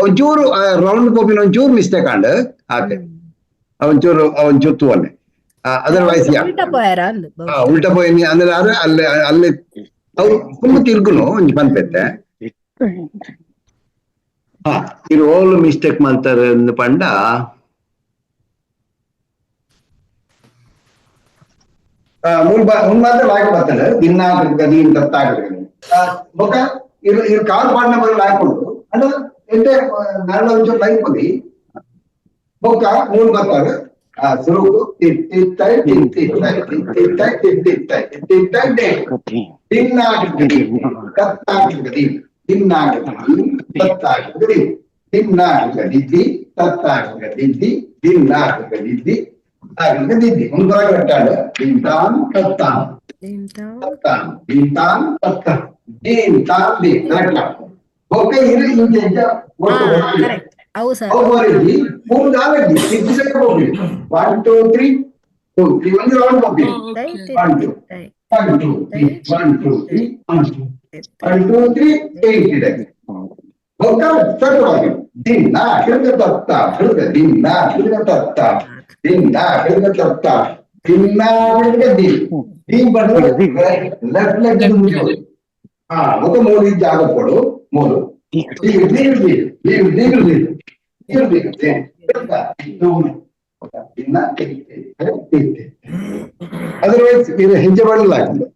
ಒಂಚೂರು ರೌಂಡ್ ಕಾಪಿನ ಒಂಚೂರು ಮಿಸ್ಟೇಕ್ ಆಂಡ್ ಆತೆ ಒಂಚೂರು ಒಂಚೂರು ತೂವನ್ನೆ. ಅದರ್ವೈಸ್ ಯಾ. ಉಲ್ಟಾ ಪೋಯಾರ ಅಂದ್. ಉಲ್ಟಾ ಪೋಯಿ ಅಂದ್ರೆ ಆದ್ರೆ ಅಲ್ಲೇ ಅಲ್ಲೇ ಅವು ತುಂಬ ತಿರ್ಗುನು ಒಂಜಿ ಪನ್ಪೆತ್ತೆ. ಹಾ, ಇರು ಓಲು ಮಿಸ್ಟೇಕ್ ಮಾಡ್ತಾರೆ ಅಂದ್ ಪಂಡ ಮೂಲ್ ಮೂಲ್ ಮಾತ್ರ ಲಾಯಕ್ ಬರ್ತದೆ. ದಿನ ದೀನ್ ತತ್ತಾಗಲಿ ಬೊಕ್ಕ ಇರು ಇರು ಕಾಲ್ ಪಾಡ್ನ ಬರೋ ಲಾಯಕ್ ಉಂಟು. ಅಂಡ ಎಡ್ಡೆ ನರಳ ಒಂಚೂರು ಲೈಕ್ ಬಂದಿ ಬೊಕ್ಕ ಮೂಲ್ ಬರ್ತಾರೆ. ಆ ಸುರುಕು ತಿ ತಿ ತೈ ತಿ ತಿ ತೈ ತಿ ತಿ ತೈ ತಿ ತಿ ತೈ ತಿ ತಿ ತೈ. ಡೆ ದಿನ್ನಾಗಿರ್ಗದಿ ತತ್ತಾಗಿರ್ಗದಿ ದಿನ್ನಾಗಿರ್ಗದಿ ತತ್ತಾಗಿರ್ಗದಿ ದಿನ್ನ ದಿದ್ದಿ ತತ್ತ ದಿದ್ದಿ ದಿನ್ನ ದಿದ್ದಿ ತತ್ತ ದಿದ್ದಿ ಒಂದು ಬರ ಕರೆಕ್ಟ್. ದೀಂ ತಾಂ ತತ್ತಾಂ. ದೀಂ ತಾಂ. ತತ್ತಾಂ ದೀಂ ತಾಂ ತತ್ತಾಂ ದೀಂ ತಾಂ ದೀಂ ಕರೆಕ್ಟ್. ಓಕೆ, ಇರು ಇಂಚ ಇಂಚ ಒಟ್ಟು. ಕರೆಕ್ಟ್, ಅವು ಸರ್. ಅವು ಬರೀ ಮೂರು ನಾಲ್ಕು ಸಿಕ್ಸ್ ಹೋಗಿ. One two three two three, ಒಂದು ರೌಂಡ್ ಹೋಗಿ. ತೈ ಒನ್ ಟು ತೈ. One two three, one two three, one two, one two three eight ಇದೆ. ಬೊಕ್ಕ ಸತವಾಗಿ ದಿನ್ನ ಹಿಡಿದ ತತ್ತ ಹಿಡಿದ ದಿನ್ನ ಹಿಡಿದ ತತ್ತ ದಿನ್ನ ಹಿಡಿದ ತತ್ತ ದಿನ್ನ ಹಿಡಿದ the the ಬಂದು ಲೆಫ್ಟ್ ಲೆಗ್ ಮುಗಿಯೋದು. ಹಾ, ఒక ಮೂರು ಜಾಗ ಕೊಡು, ಮೂರು ದೀ ದೀ ದೀ ದೀ ದೀ ದೀ ದೀ ದೀ ದಿನ್ನ. ಅದರ್ವೈಸ್ ಇದು ಹೆಜ್ಜೆ ಮಾಡಲ್ಲ ಆಗ್ತದೆ.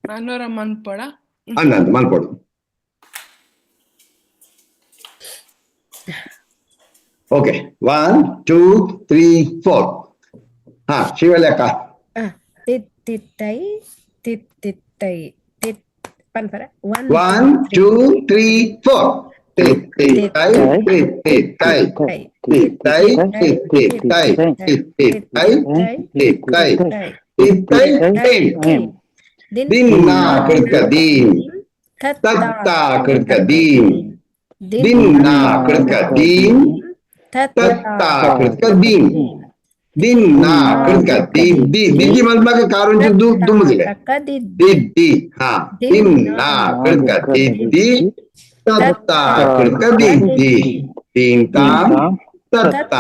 ನಾನೂರ ಮನ್ಪಡ. ಅಂದ ಮಲ್ಪಡು. Okay, one two three four. ಹಾ, ಶಿವಲಿ ಅಕ್ಕ. ತಿತ್ತೈ ತಿತ್ತಿತ್ತೈ ತಿತ್ ಪನ್ಪರ one. One two three four. T T ತೈ ಟಿ ಟಿ ತೈ ಟಿ ತೈ T T ತೈ T T ತೈ ಟಿ ತೈ ಟಿ ತೈ ಟೈ. ದಿನ್ನ ಕೃತ ದೀನ್ ತತ್ತ ಕೃತ ದೀನ್ ದಿನ್ನ ಕೃತ ದೀನ್ ತತ್ತ ಕೃತ ದೀನ್ ದಿನ್ನ ಕೃತ the the ದಿದ್ದಿ ಮಲ್ಪಾಗ ಕಾರುಂಚು ದುಮ್ಮುದಿಲ್ಲ. ದಿದ್ದಿ. ಹಾ, ದಿನ್ನ ಕೃತ ದಿದ್ದಿ ತತ್ತ ಕೃತ ದಿದ್ದಿ ದೀನ್ ತಾಂ ತತ್ತ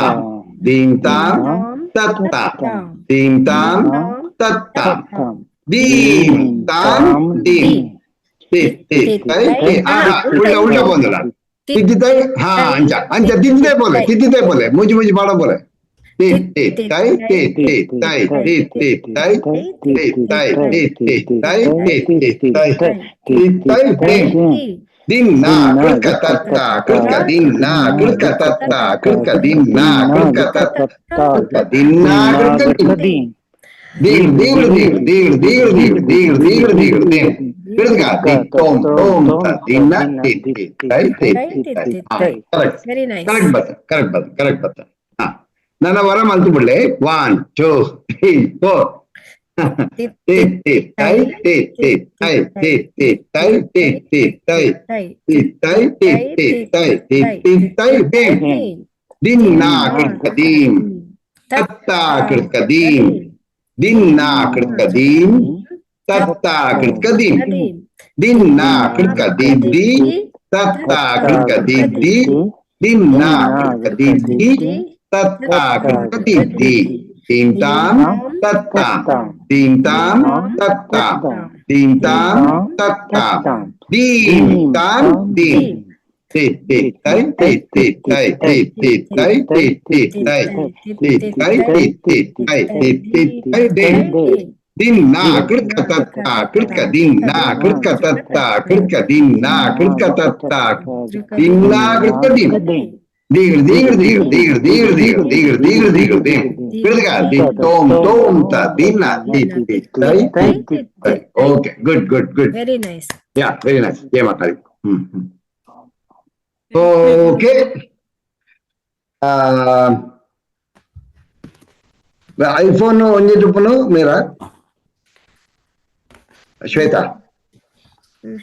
ದೀನ್ ತಾಂ ತತ್ತ ದೀನ್ ತಾಂ ತತ್ತ ದೀನ್ ತಾಂ ದೀನ್ ತಿ ತಿ ತೈ ತಿ. ಆ, ಉಲ್ಟಾ ಉಲ್ಟಾ ಬಂದಲ್ಲ. ತಿದ್ದಿತೈ. ಹಾ, ಅಂಚ ಅಂಚ ತಿದ್ದಿದೆ ಪೋಲೆ, ತಿದ್ದಿದೆ ಪೋಲೆ, ಮುಂಚಿ ಮುಂಚಿ ಪಾಡ ಪೋಲೆ. ತಿ ತಿ ತೈ ತಿ ತಿ ತೈ ತಿ ತಿ ತೈ ತಿ ತೈ ತಿ ತಿ ತೈ ತಿ ತಿ ತೈ ತಿ ತೈ ತಿ. ದಿನ್ನ ಕೃಕ ತತ್ತ ಕೃಕ ದಿನ್ನ ಕೃಕ ತತ್ತ ಕೃಕ ದಿನ್ನ ಕೃಕ ತತ್ತ ಕೃಕ ದಿನ್ನ ಕೃಕ ದಿನ್ ದೀರ್ ದೀರ್ ದೀರ್ ದೀರ್ ದೀರ್ ದೀರ್ ದೀರ್ ದೀರ್ ದೀರ್ ದೀರ್ ಕೃಕ the ತೋಂ ತೋಂ ತ ದಿನ್ನ ತಿ ತಿ ತೈ ತಿ ತಿ ತೈ. Correct. Very nice. Correct ಬತ್ತ, ಕರೆಕ್ಟ್ ಬತ್ತ, ಕರೆಕ್ಟ್ ಬತ್ತ. ಹಾ, ನನ್ನ ವರ ಮಲ್ತು ಬಿಡ್ಲೆ. One two three four. ತಿ ತಿ ತೈ ತಿ ತಿ ತೈ ತಿ ತಿ ತೈ ತಿ ತಿ ತೈ ತಿ ತೈ ತಿ ತಿ ತೈ ತಿ ತಿ ತೈ ದೇಂ ದಿನ್ನ ಕೃತ ದೀಂ ತತ್ತ ಕೃತ ದೀಂ ದಿನ್ನ ಕೃತ ದೀಂ ತತ್ತ ಕೃತ ದೀಂ ದಿನ್ನ ಕೃತ ದಿದ್ದಿ ತತ್ತ ಕೃತ ದಿದ್ದಿ ದಿನ್ನ ಕೃತ ದಿದ್ದಿ ತತ್ತ ಕೃತ ದಿದ್ದಿ ದೀಂ ತಾಂ ತತ್ತ ದೀಂ ತಾಂ ತತ್ತ ದೀಂ ತಾಂ ತತ್ತ ದೀಂ ತಾಂ ದೀಂ ತಿ ತಿ ತೈ ತಿ ತಿ ತೈ ತಿ ತಿ ತೈ ತಿ ತಿ ತೈ ತಿ ತೈ ತಿ ತಿ ತೈ ತಿ ತಿ ತೈ ದೇಂ ದಿನ್ನ ಕೃತ ತತ್ತ ಕೃತ ದಿನ್ನ ಕೃತ ತತ್ತ ಕೃತ ದಿನ್ನ ಕೃತ ತತ್ತ ದಿನ್ನ ಕೃತ ದಿನ್ ದೀರ್ ದೀರ್ ದೀರ್ ದೀರ್ ದೀರ್ ದೀರ್ ದೀರ್ ದೀರ್ ದೀರ್ ದೀರ್ ಕೃತಕ the ತೋಂ ತೋಂ ತ ದಿನ್ನ the T ತೈ ತಿ ತೈ. Okay, good good good. Very nice. Yeah, very nice. ಜಯ ಮಾತಾಡಿ. ಹ್ಮ್ ಹ್ಮ್. ಓಕೆ, ಐಫೋನ್ ಒಂಜಿ ಟುಪ್ಪುನು ಮೀರಾ ಶ್ವೇತಾ.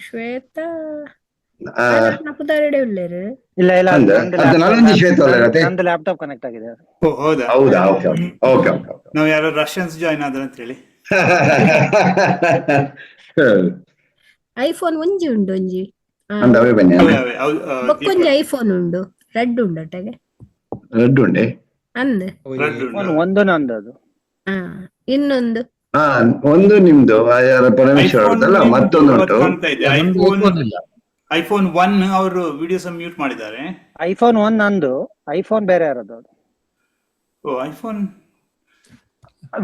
ಶ್ವೇತಾ ಪುದಾರೆಡೆ ಉಳ್ಳೇರು. ಇಲ್ಲ ಇಲ್ಲ. ಅಂದ? ನಂದು ಅದು ನಾನೊಂದು ಶ್ವೇತ ಅಲ್ಲ ಅತ್ತೆ? ನಂದು ಲ್ಯಾಪ್ಟಾಪ್ ಕನೆಕ್ಟ್ ಆಗಿದೆ. ಓ, ಹೌದಾ? ಹೌದಾ? Okay okay okay okay. ನಾವು ಯಾರೋ ರಷ್ಯನ್ಸ್ ಜಾಯ್ನ್ ಆದ್ರ ಅಂತ ಹೇಳಿ. ಐಫೋನ್ ಒಂಜಿ ಉಂಡು ಒಂಜಿ. ಆ, ಅಂದ ಅವೇ ಬನ್ನಿ. ಅವೇ ಅವೇ ಹೌದು, ಆ, ಬೊಕ್ಕೊಂಜಿ ಐಫೋನ್ ಉಂಡು, ರೆಡ್ ಉಂಡು ಒಟ್ಟಗೆ. ರಡ್ಡು ಉಂಡೆ. ಅಂದ್. ರೆಡ್ ಉಂಟು. ಒಂದು ನಂದು ಅದು. ಆ, ಇನ್ನೊಂದು. ಹಾ, ಒಂದು ನಿಮ್ದು, ಆ, ಯಾರ ಪರಮೇಶ್ವರ್ iPhone ಅವ್ರದ್ದಲ್ಲ, ಮತ್ತೊಂದು ಉಂಟು. ಕಾಣ್ತಾ ಇದೆ. ನಮ್ದು ಐಫೋನ್ iPhone ಇಲ್ಲ. ಐಫೋನ್ 1 ಅವರು ವಿಡಿಯೋಸ್ ಮ್ಯೂಟ್ ಮಾಡಿದ್ದಾರೆ. ಐಫೋನ್ 1 ನಂದು, ಐಫೋನ್ ಬೇರೆ ಯಾರದು ಅದು. ಓ, iPhone.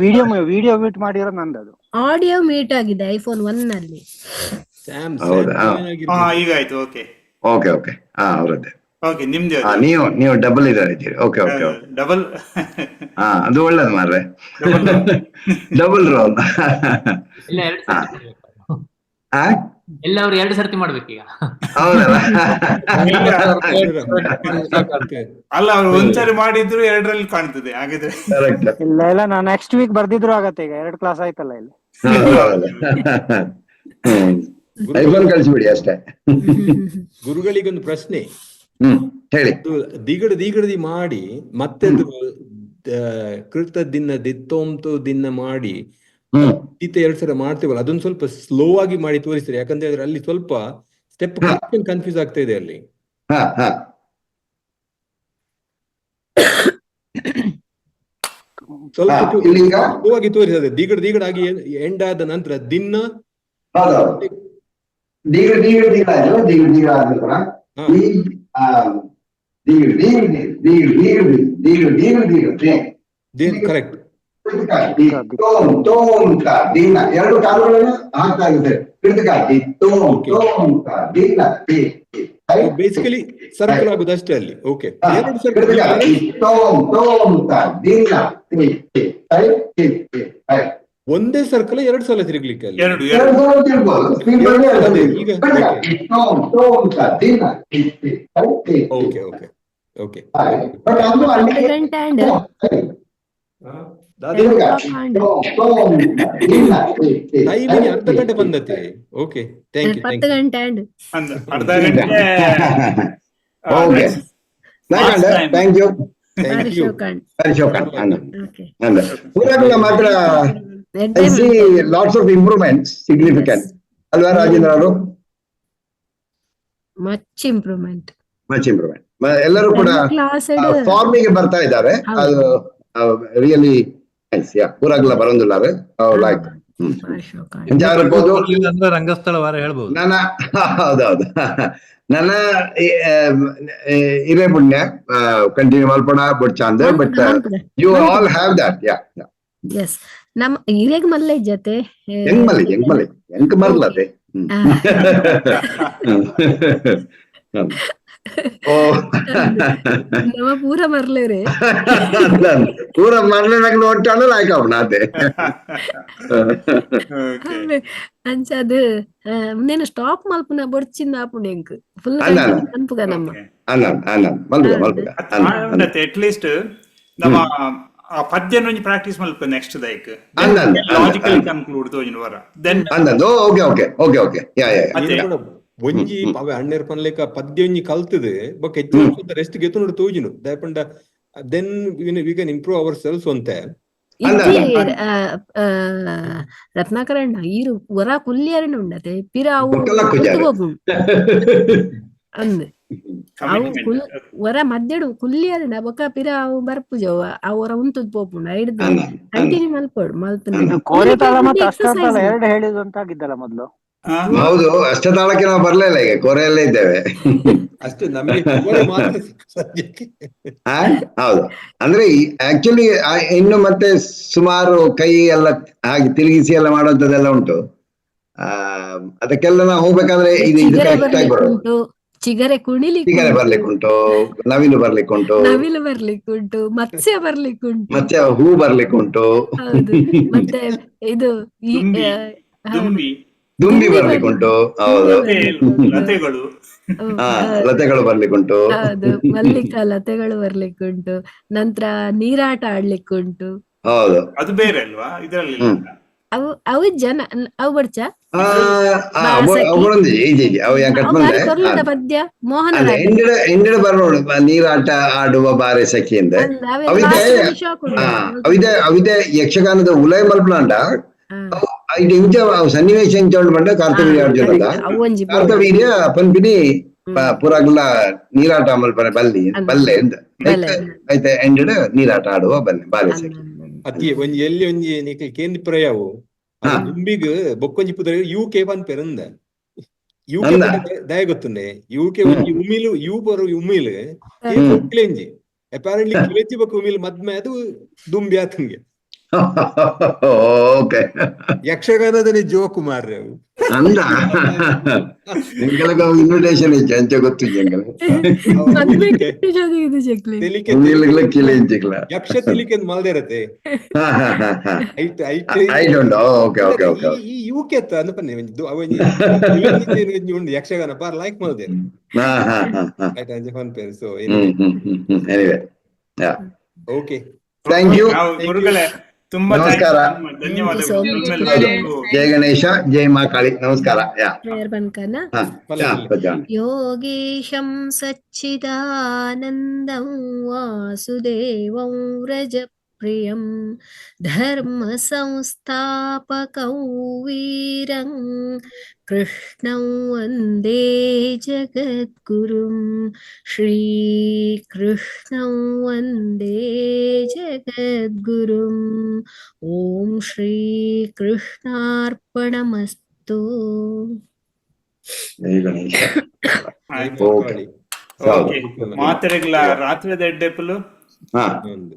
Video video mute ಮಾಡಿರೋ ನಂದು ಅದು. ಆಡಿಯೋ ಮೀಟ್ ಆಗಿದೆ ಐಫೋನ್ 1 ಅಲ್ಲಿ. ಸ್ಯಾಮ್. ಹೌದಾ? ಹಾ, ಈಗ ಆಯ್ತು, okay. Okay okay, ಹಾ, ಅವರದ್ದೇ. ಓಕೆ, ನಿಮ್ದೇ. ಹಾ, ನೀವು ನೀವು ಡಬಲ್ ಇದ್ದಾರೆ ಇದ್ದೀರಿ. Okay okay okay. Double. ಹಾ, ಅದು ಒಳ್ಳೇದು ಮಾರ್ರೆ, ಡಬಲ್ ರೋಲ್. ಇಲ್ಲ, ಎರಡು ಹಾ. ಸರ್ತಿ. ಆ? ಎಲ್ಲವರು ಎರಡು ಸರ್ತಿ ಮಾಡ್ಬೇಕೀಗ. ಹೌದಲ್ಲ? ಅಲ್ಲ, ಅವ್ರು ಒಂದ್ಸರಿ ಮಾಡಿದ್ರು ಎರಡರಲ್ಲಿ ಕಾಣ್ತದೆ ಹಾಗಿದ್ರೆ. ಕರೆಕ್ಟ್. ಇಲ್ಲ ಇಲ್ಲ, ನಾ ನೆಕ್ಸ್ಟ್ ವೀಕ್ ಬರ್ದಿದ್ರು ಆಗತ್ತೆ. ಈಗ ಎರಡು ಕ್ಲಾಸ್ ಆಯ್ತಲ್ಲ ಇಲ್ಲಿ. ಐಫೋನ್ ಕಳಿಸ್ಬಿಡಿ ಅಷ್ಟೇ. ಗುರುಗಳಿಗೊಂದು ಪ್ರಶ್ನೆ. ಹ್ಮ್, ಹೇಳಿ. ಅದು ದಿಗಡ ದಿಗಡದಿ ಮಾಡಿ ಮತ್ತೆ ಅದು ಕೃತ ದಿನ ದಿತ್ತೋಂತು ದಿನ ಮಾಡಿ ಈತ ಎರಡ್ ಸಲ ಮಾಡ್ತೇವಲ್ಲ, ಅದೊಂದು ಸ್ವಲ್ಪ ಸ್ಲೋ ಆಗಿ ಮಾಡಿ ತೋರಿಸ್ತಾರೆ. ಯಾಕಂತ ಹೇಳಿದ್ರೆ ಅಲ್ಲಿ ಸ್ವಲ್ಪ ಸ್ಟೆಪ್ ಕನ್ಫ್ಯೂಸ್ ಆಗ್ತಾ ಇದೆ ಅಲ್ಲಿ. ಹಾ ಹಾ ಸ್ವಲ್ಪ ಇಲ್ಲಿ ಈಗ ಸ್ಲೋ ಆಗಿ ತೋರಿಸ್ತದೆ. ದಿಗಡ ದಿಗಡಾಗಿ ಎಂಡ್ ಆದ ನಂತರ ದಿನ. ಹೌದೌದು, ದೀರ್ಘ ದೀರ್ಘ ದೀರ್ಘ ಆಯ್ತಲ್ಲ, ದೀರ್ಘ ದೀರ್ಘ ಆದ ನಂತರ ದೀರ್ಘ ದೀರ್ಘ ದೀರ್ಘ ದೀರ್ಘ ದೀರ್ಘ ದೀರ್ಘ ದೀರ್ಘ ದೀರ್ಘ. ಕರೆಕ್ಟ್. ತೋಮ್ ತೋಮ್ ತ ದಿನ, ಎರಡು ಕಾಲುಗಳನ್ನು ಹಾಕ್ತಾ ಇದ್ದಾರೆ. ಕೃತಕ the ತೋಮ್ ತೋಮ್ ತ ದಿನ the. Basically circle ಆಗುದು ಅಷ್ಟೇ ಅಲ್ಲಿ. ಓಕೆ, ಎರಡು ಸರ್ಕಲ್. ಕೃತಕ the ತೋಮ್ ತೋಮ್ ತ ದಿನ the the I the the I. ಒಂದೇ ಸರ್ಕಲ್ ಎರಡು ಸಲ ತಿರುಗ್ಲಿಕ್ಕೆ ಅಲ್ಲಿ. ಎರಡು ಎರಡು ಎರಡು. ಸಲ ತಿರ್ಬೋದು. ಸ್ಪೀಡ್ ಬಂದ್ರೆ ಎರಡು ಸಲ. ಈಗ, ಕೃತಕ the ತೋಮ್ ತೋಮ್ ತ ದಿನ the the I the the. Okay okay okay. But ಅದು ಅಲ್ಲಿ ಗಂಟೆ and time ಅರ್ಧ ಗಂಟೆ ಬಂದತೆ. Okay, thank you. ಪತ್ತು ಗಂಟೆ ಅಂಡ್ ಒಂದು ಅರ್ಧ ಗಂಟೆ. Okay. Thank you. Thank you. ಶೋಕಾಂಡ್. Okay. ಪೂರಾಗುಲ ಮಾತ್ರ I see lots of improvements, significant ಅಲ್ವಾ ರಾಜೇಂದ್ರ ಅವರು? Much improvement. Much improvement. ಎಲ್ಲರೂ ಕೂಡ ಕ್ಲಾಸ್. ಫಾರ್ಮಿಗೆ ಬರ್ತಾ ಇದ್ದಾರೆ. ಅದು ರಿಯಲಿ ನೈಸ್. ಯಾ, ಪೂರಾಗುಲ ಬರೋದಿಲ್ಲ ಲೈಕ್ ಇರ್ಬೋದು. ಅಂದ್ರೆ ರಂಗಸ್ಥಳ ವಾರ ಹೇಳ್ಬೋದು. ನನ್ನ, ಹೌದೌದು, ನನ್ನ ಇರೇ ಪುಣ್ಯ continue ಮಲ್ಪಣ ಬುಡ್ಚಾಂದ್, but you all have that, yeah. S, ನಮ್ಮ ಹಿರಿಯಗ್ ಮಲ್ಲೆ ಜೊತೆ. ಹೆಂಗ್ ಮಲ್ಲಿ, ಹೆಂಗ್ ಮಲ್ಲಿ, ಹೆಂಗ್ ಮರ್ಲದೆ. ಓ. ನಮ್ಮ ಪೂರ ಮರ್ಲೇರೆ. ಪೂರ ಮರ್ಲೆ ಒಟ್ಟಾಳು ಲಾಯ್ಕ ಅದೇ. ಓಕೆ. ಅಂಚ ಅದು ನೇನು ಸ್ಟಾಪ್ ಮಲ್ಪುನ ಬೊಡ್ಚಿಂದ ಆಪುಂಡು ಎಂಕ್ ಫುಲ್. ಅಲ್ಲ, ಅಲ್ಲ. ಅನ್ಪುಗ ನಮ್ಮ. ಅಲ್ಲ ಅಲ್ಲ, ಮಲ್ಪುಗ ಮಲ್ಪುಗ ಅಲ್ಲ ಅಲ್ಲ. ಅಟ್ ಲೀಸ್ಟ್ ನಮ್ಮ ಆ ಪದ್ಯ ಒಂಜಿ ಪ್ರಾಕ್ಟೀಸ್ ಮಲ್ಪ ನೆಕ್ಸ್ಟ್ ದೈಕ್. ಅಲ್ಲ, ಅಲ್ಲ, ಅಲ್ಲ, ಲಾಜಿಕಲ್ ಅಲ್ಲ. ಕನ್ಕ್ಲೂಡ್ ತೋಜಿನ ವರ then. ಅಂದದ್ದು okay okay okay okay, yeah yeah. ಅದೇ. ಒಂಜಿ ಅವೆ ಅಣ್ಣೆರ್ ಪನ್ಲೇಕ ಪದ್ಯ ಒಂಜಿ ಕಲ್ತದೆ ಬೊಕ್ಕ ಹೆಚ್ಚು ರೆಸ್ಟ್ ಗೆತ್ತು ನೋಡು ತೋಜಿನು ದಾಯಪಂಡ then we can improve our selves ಒಂತೆ. ಅಲ್ಲ, ಇಜ್ಜಿ ರತ್ನಾಕರಣ್ಣ, ಈರು ವರ ಕುಲ್ಲಿಯರಣ ಉಂಡತೆ ಪಿರ ಅವು ಬೊಕ್ಕಲ ಕುಜಾರೆ. ಹೋಗುಂಡು ಅಂದ್ ಅವು ಕುಲ್ ವರ ಮಧ್ಯಡು ಕುಲ್ಲಿಯರಣ ಬೊಕ್ಕ ಪಿರ ಅವು ಬರ್ಪುಜವ ಅವು ವರ ಉಂತುದ್ ಪೋಪುಂಡು ಐಡ್ದು. ಅಲ್ಲ. ಕಂಟಿನ್ಯೂ ಮಲ್ಪೊಡು ಮಲ್ತನ. ಇದು ಕೋರೆ ತಾಳ ಮತ್ತೆ ಅಷ್ಟತಾಳ ಎರಡು ಹೇಳಿದ್ದು ಅಂತ ಆಗಿದ್ದಲ್ಲ ಮೊದ್ಲು. ಹೌದು, ಅಷ್ಟತಾಳಕ್ಕೆ ನಾವು ಬರ್ಲೇ ಇಲ್ಲ, ಈಗ ಕೊರೆಯಲ್ಲೇ ಇದ್ದೇವೆ. ಅಷ್ಟೇ, ನಮಗೆ ಕೋರೆ ಮಾತ್ರ ಸದ್ಯಕ್ಕೆ. ಆ? ಹೌದು, ಅಂದ್ರೆ ಆಕ್ಚುಲಿ ಇನ್ನು ಮತ್ತೆ ಸುಮಾರು ಕೈ ಎಲ್ಲ ಹಾಗೆ ತಿರುಗಿಸಿ ಎಲ್ಲ ಮಾಡುವಂತದ್ದೆಲ್ಲ ಉಂಟು. ಅದಕ್ಕೆಲ್ಲ ನಾವು ಹೋಗ್ಬೇಕಾದ್ರೆ ಇದು ಇದು ಚಿಗರೆ ಕರೆಕ್ಟ್ ಆಗಿ ಬರ್ಲಿಕ್ಕೆ ಬರೋದು. ಉಂಟು, ಚಿಗರೆ ಕುಣಿಲಿಕ್ಕೆ ಚಿಗರೆ ಉಂಟು, ಬರ್ಲಿಕ್ಕೆ ಉಂಟು, ನವಿಲು ಬರ್ಲಿಕ್ಕೆ ಉಂಟು, ನವಿಲು ಬರ್ಲಿಕ್ಕೆ ಉಂಟು, ಮತ್ಸ್ಯ ಬರ್ಲಿಕ್ಕೆ ಉಂಟು. ಮತ್ತೆ ಹೂ ಬರ್ಲಿಕ್ಕೆ ಉಂಟು. ಹೌದು, ಮತ್ತೆ ಇದು ಈ ದುಂಬಿ. ಹೌದು. ದುಂಬಿ. ದುಂಬಿ ಬರ್ಲಿಕ್ಕೆ ಉಂಟು, ಹೌದು. ಲತೆ, ಲತೆಗಳು. ಹಾ, ಲತೆಗಳು ಬರ್ಲಿಕ್ಕೆ ಉಂಟು. ಹೌದು, ಮಲ್ಲಿಕಾ ಲತೆಗಳು ಬರ್ಲಿಕ್ಕೆ ಉಂಟು, ನಂತರ ನೀರಾಟ ಆಡ್ಲಿಕ್ಕೆ ಉಂಟು. ಹೌದು. ಅದು ಬೇರೆ ಅಲ್ವಾ ಇದರಲ್ಲಿ? ಅವು ಅವು ಜನ ಅವು ಬರ್ಚ. ಆ, ಆ, ಅವಳೊಂದು ಈಜಿ ಈಜಿ ಅವು ಯಾಕೆ ಅವು ಬಾರಿ ಬಂದ್ರೆ ಕೊರ್ಲುದ ಪದ್ಯ ಮೋಹನ ಅಲ್ಲ. ರಾಗ. ಎಂಡಿಡ ಎಂಡಿಡ ಬರೋಣ, ನೀರಾಟ ಆಡುವ ಬಾರೆ ಸಖಿಯಿಂದ. ಅವಿದೆ ಅವಿದೆ ಅವಿದೆ ಯಕ್ಷಗಾನದ ಉಲಯ ಮಲ್ಪಲಾಂಡ ಇದು ಇಂಚ ಅವು ಸನ್ನಿವೇಶ ಇಂಚ ಉಂಡು ಪಂಡ ಕಾರ್ತವೀರ್ಯ ಅರ್ಜುನದ ಅವು ಒಂಜಿ ಕಾರ್ತವೀರ್ಯ ಪನ್ಪಿನಿ ಪೂರಾಗ್ಲ ನೀರಾಟ ಮಲ್ಪನೆ ಬಲ್ಲಿ ಬಲ್ಲೆ ಎಂದ ಬಲ್ಲೆ. ಐತೆ ಎಂಡಿಡ ನೀರಾಟ ಆಡುವ ಬಲ್ಲೆ ಬಾರೆ ಸಖಿ. ಅತಿ ಒಂಜಿ ಎಲ್ಲಿ ಒಂಜಿ ನಿಕ್ಲ್ ಕೇಂದ್ರ ಪ್ರಯಾವು. ದುಂಬಿಗ್ ಬೊಕ್ಕೊಂಜಿ ಪುದರ್ ಯು ಕೆ ಪನ್ಪೆರಂದ ಯು ಕೆ. ಅಂದ. ದಯ ಗೊತ್ತುಂಡೆ ಯು ಕೆ ಒಂಜಿ ಉಮಿಲು you ಬರು ಉಮಿಲು ಕಿಲೆಂಜಿ ಅಪಾರೆಂಟ್ಲಿ ಕಿಲೆಂಜಿ ಬೊಕ್ಕ ಉಮಿಲ್ ಮದ್ಮೆ ಅದು ದುಂಬಿ ಆತಂಗೆ. ಓಕೆ. ಯಕ್ಷಗಾನದಲ್ಲಿ ಜೋಕುಮಾರ್ ಅವು. ಅಂದ ಎಂಕಲಗ ಇನ್ವಿಟೇಷನ್ ಇಜ್ಜಿ ಅಂಚ ಗೊತ್ತಿಜ್ಜಿ ಎಂಕಲ. ಇದು ಜಗ್ಲಿ. ತೆಲಿಕೆ. ಕಿಲೆ ಇಂಚಿಕ್ಲ. ಯಕ್ಷ ತೆಲಿಕೆ ಮಲ್ದೆ ಇರತ್ತೆ. ಹಾ ಹಾ ಹಾ ಹಾ. ಐಟ್ ಐಟ್. I don't, okay okay okay ಈ ಯುಕೆ ಅತ್ತ ಪನ್ನೆ ಒಂಜಿ ಒಂಜಿ ಉಂಡು ಯಕ್ಷಗಾನ ಬಾರ್ ಲೈಕ್ ಮಲ್ದೆ. ಹಾ ಹಾ ಹಾ ಹಾ. ಐಟ್ ಅಂಚ ಪನ್ಪೇರು ಸೊ. ಹ್ಮ್ ಹ್ಮ್ ಹ್ಮ್ ಹ್ಮ್ ಎನಿವೆ. ಓಕೆ. Thank you. ನಾವು ಗುರುಗಳೇ, ತುಂಬಾ thanks. ನಮಸ್ಕಾರ. ಧನ್ಯವಾದಗಳು. Thank you so much. ನಿಮ್ಮೆಲ್ಲರಿಗೂ. ಜಯ ಗಣೇಶ, ಜಯ ಮಾ ಕಾಳಿ, ನಮಸ್ಕಾರ ಯಾ. ಪ್ರೇಯರ್ ಬನ್ಕನ. ಹಾ ಯಾ ಪಜಾನ್. योगेशं सच्चिदानन्दं वासुदेवं व्रजप्रियं धर्मसंस्थापकं वीरं कृष्णं वन्दे जगद्गुरुं, श्रीकृष्णं वन्दे जगद्गुरुम्। ॐ श्रीकृष्णार्पणमस्तु. ಜಯ ಗಣೇಶ. ಆಯ್ತು. ಓಕೆ. ಓಕೆ, ಮಾತೆರೆಗ್ಲ ರಾತ್ರಿದ ಎಡ್ಡೆಪ್ಪಲು. ಹಾ. ಒಂದು.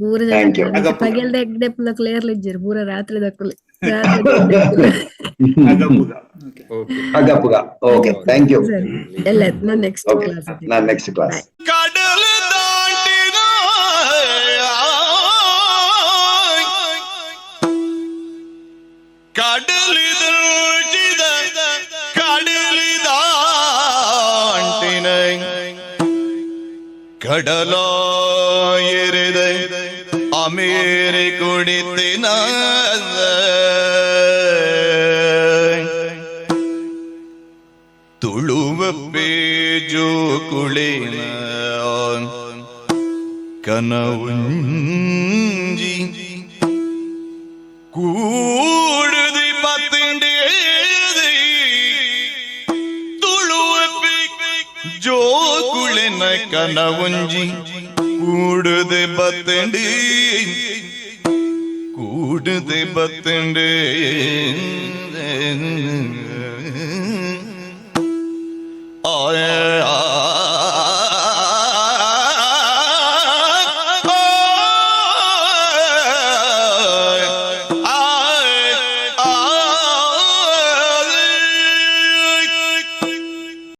ಪೂರ. Thank you. ಪಗೆಲ್ದ ಎಗ್ಡೆಪ್ಪುಲ ಕ್ಲಿಯರ್ ಇಜ್ಜೆರ್ ಪೂರ, ರಾತ್ರಿ ದಕ್ಕುಲೆ. ಅಗಪುಗ, ಓಕೆ. ಓಕೆ. ಅಗಪುಗ, ಓಕೆ, thank you. ಸರಿ, ಎಲ್ಲ ನಾನು ನೆಕ್ಸ್ಟ್ ಓಕೆ ಕ್ಲಾಸ್. ನಾನು ನೆಕ್ಸ್ಟ್ ಕ್ಲಾಸ್. ಕಡಲ ದಾಟಿನ, ಕಡಲಿದ ಕಡಲಿದಾಂಟಿನ ಕಡಲಾಯಿರಿದ ಅಮೇರಿ ಕುಣಿತಿನ ತುಳುವ ಪೇಜು ಕುಳಿನ ಕನವುಂಜಿ ಕೂಡುದಿ ಬತ್ತಿಂಡಿ ತುಳುವ ಜೋಕುಳಿನ ಕನವುಂಜಿ ಕೂಡುದೆ ಬತ್ತಂಡಿ, ಕೂಡುದೆ ಬತ್ತಂಡಿ.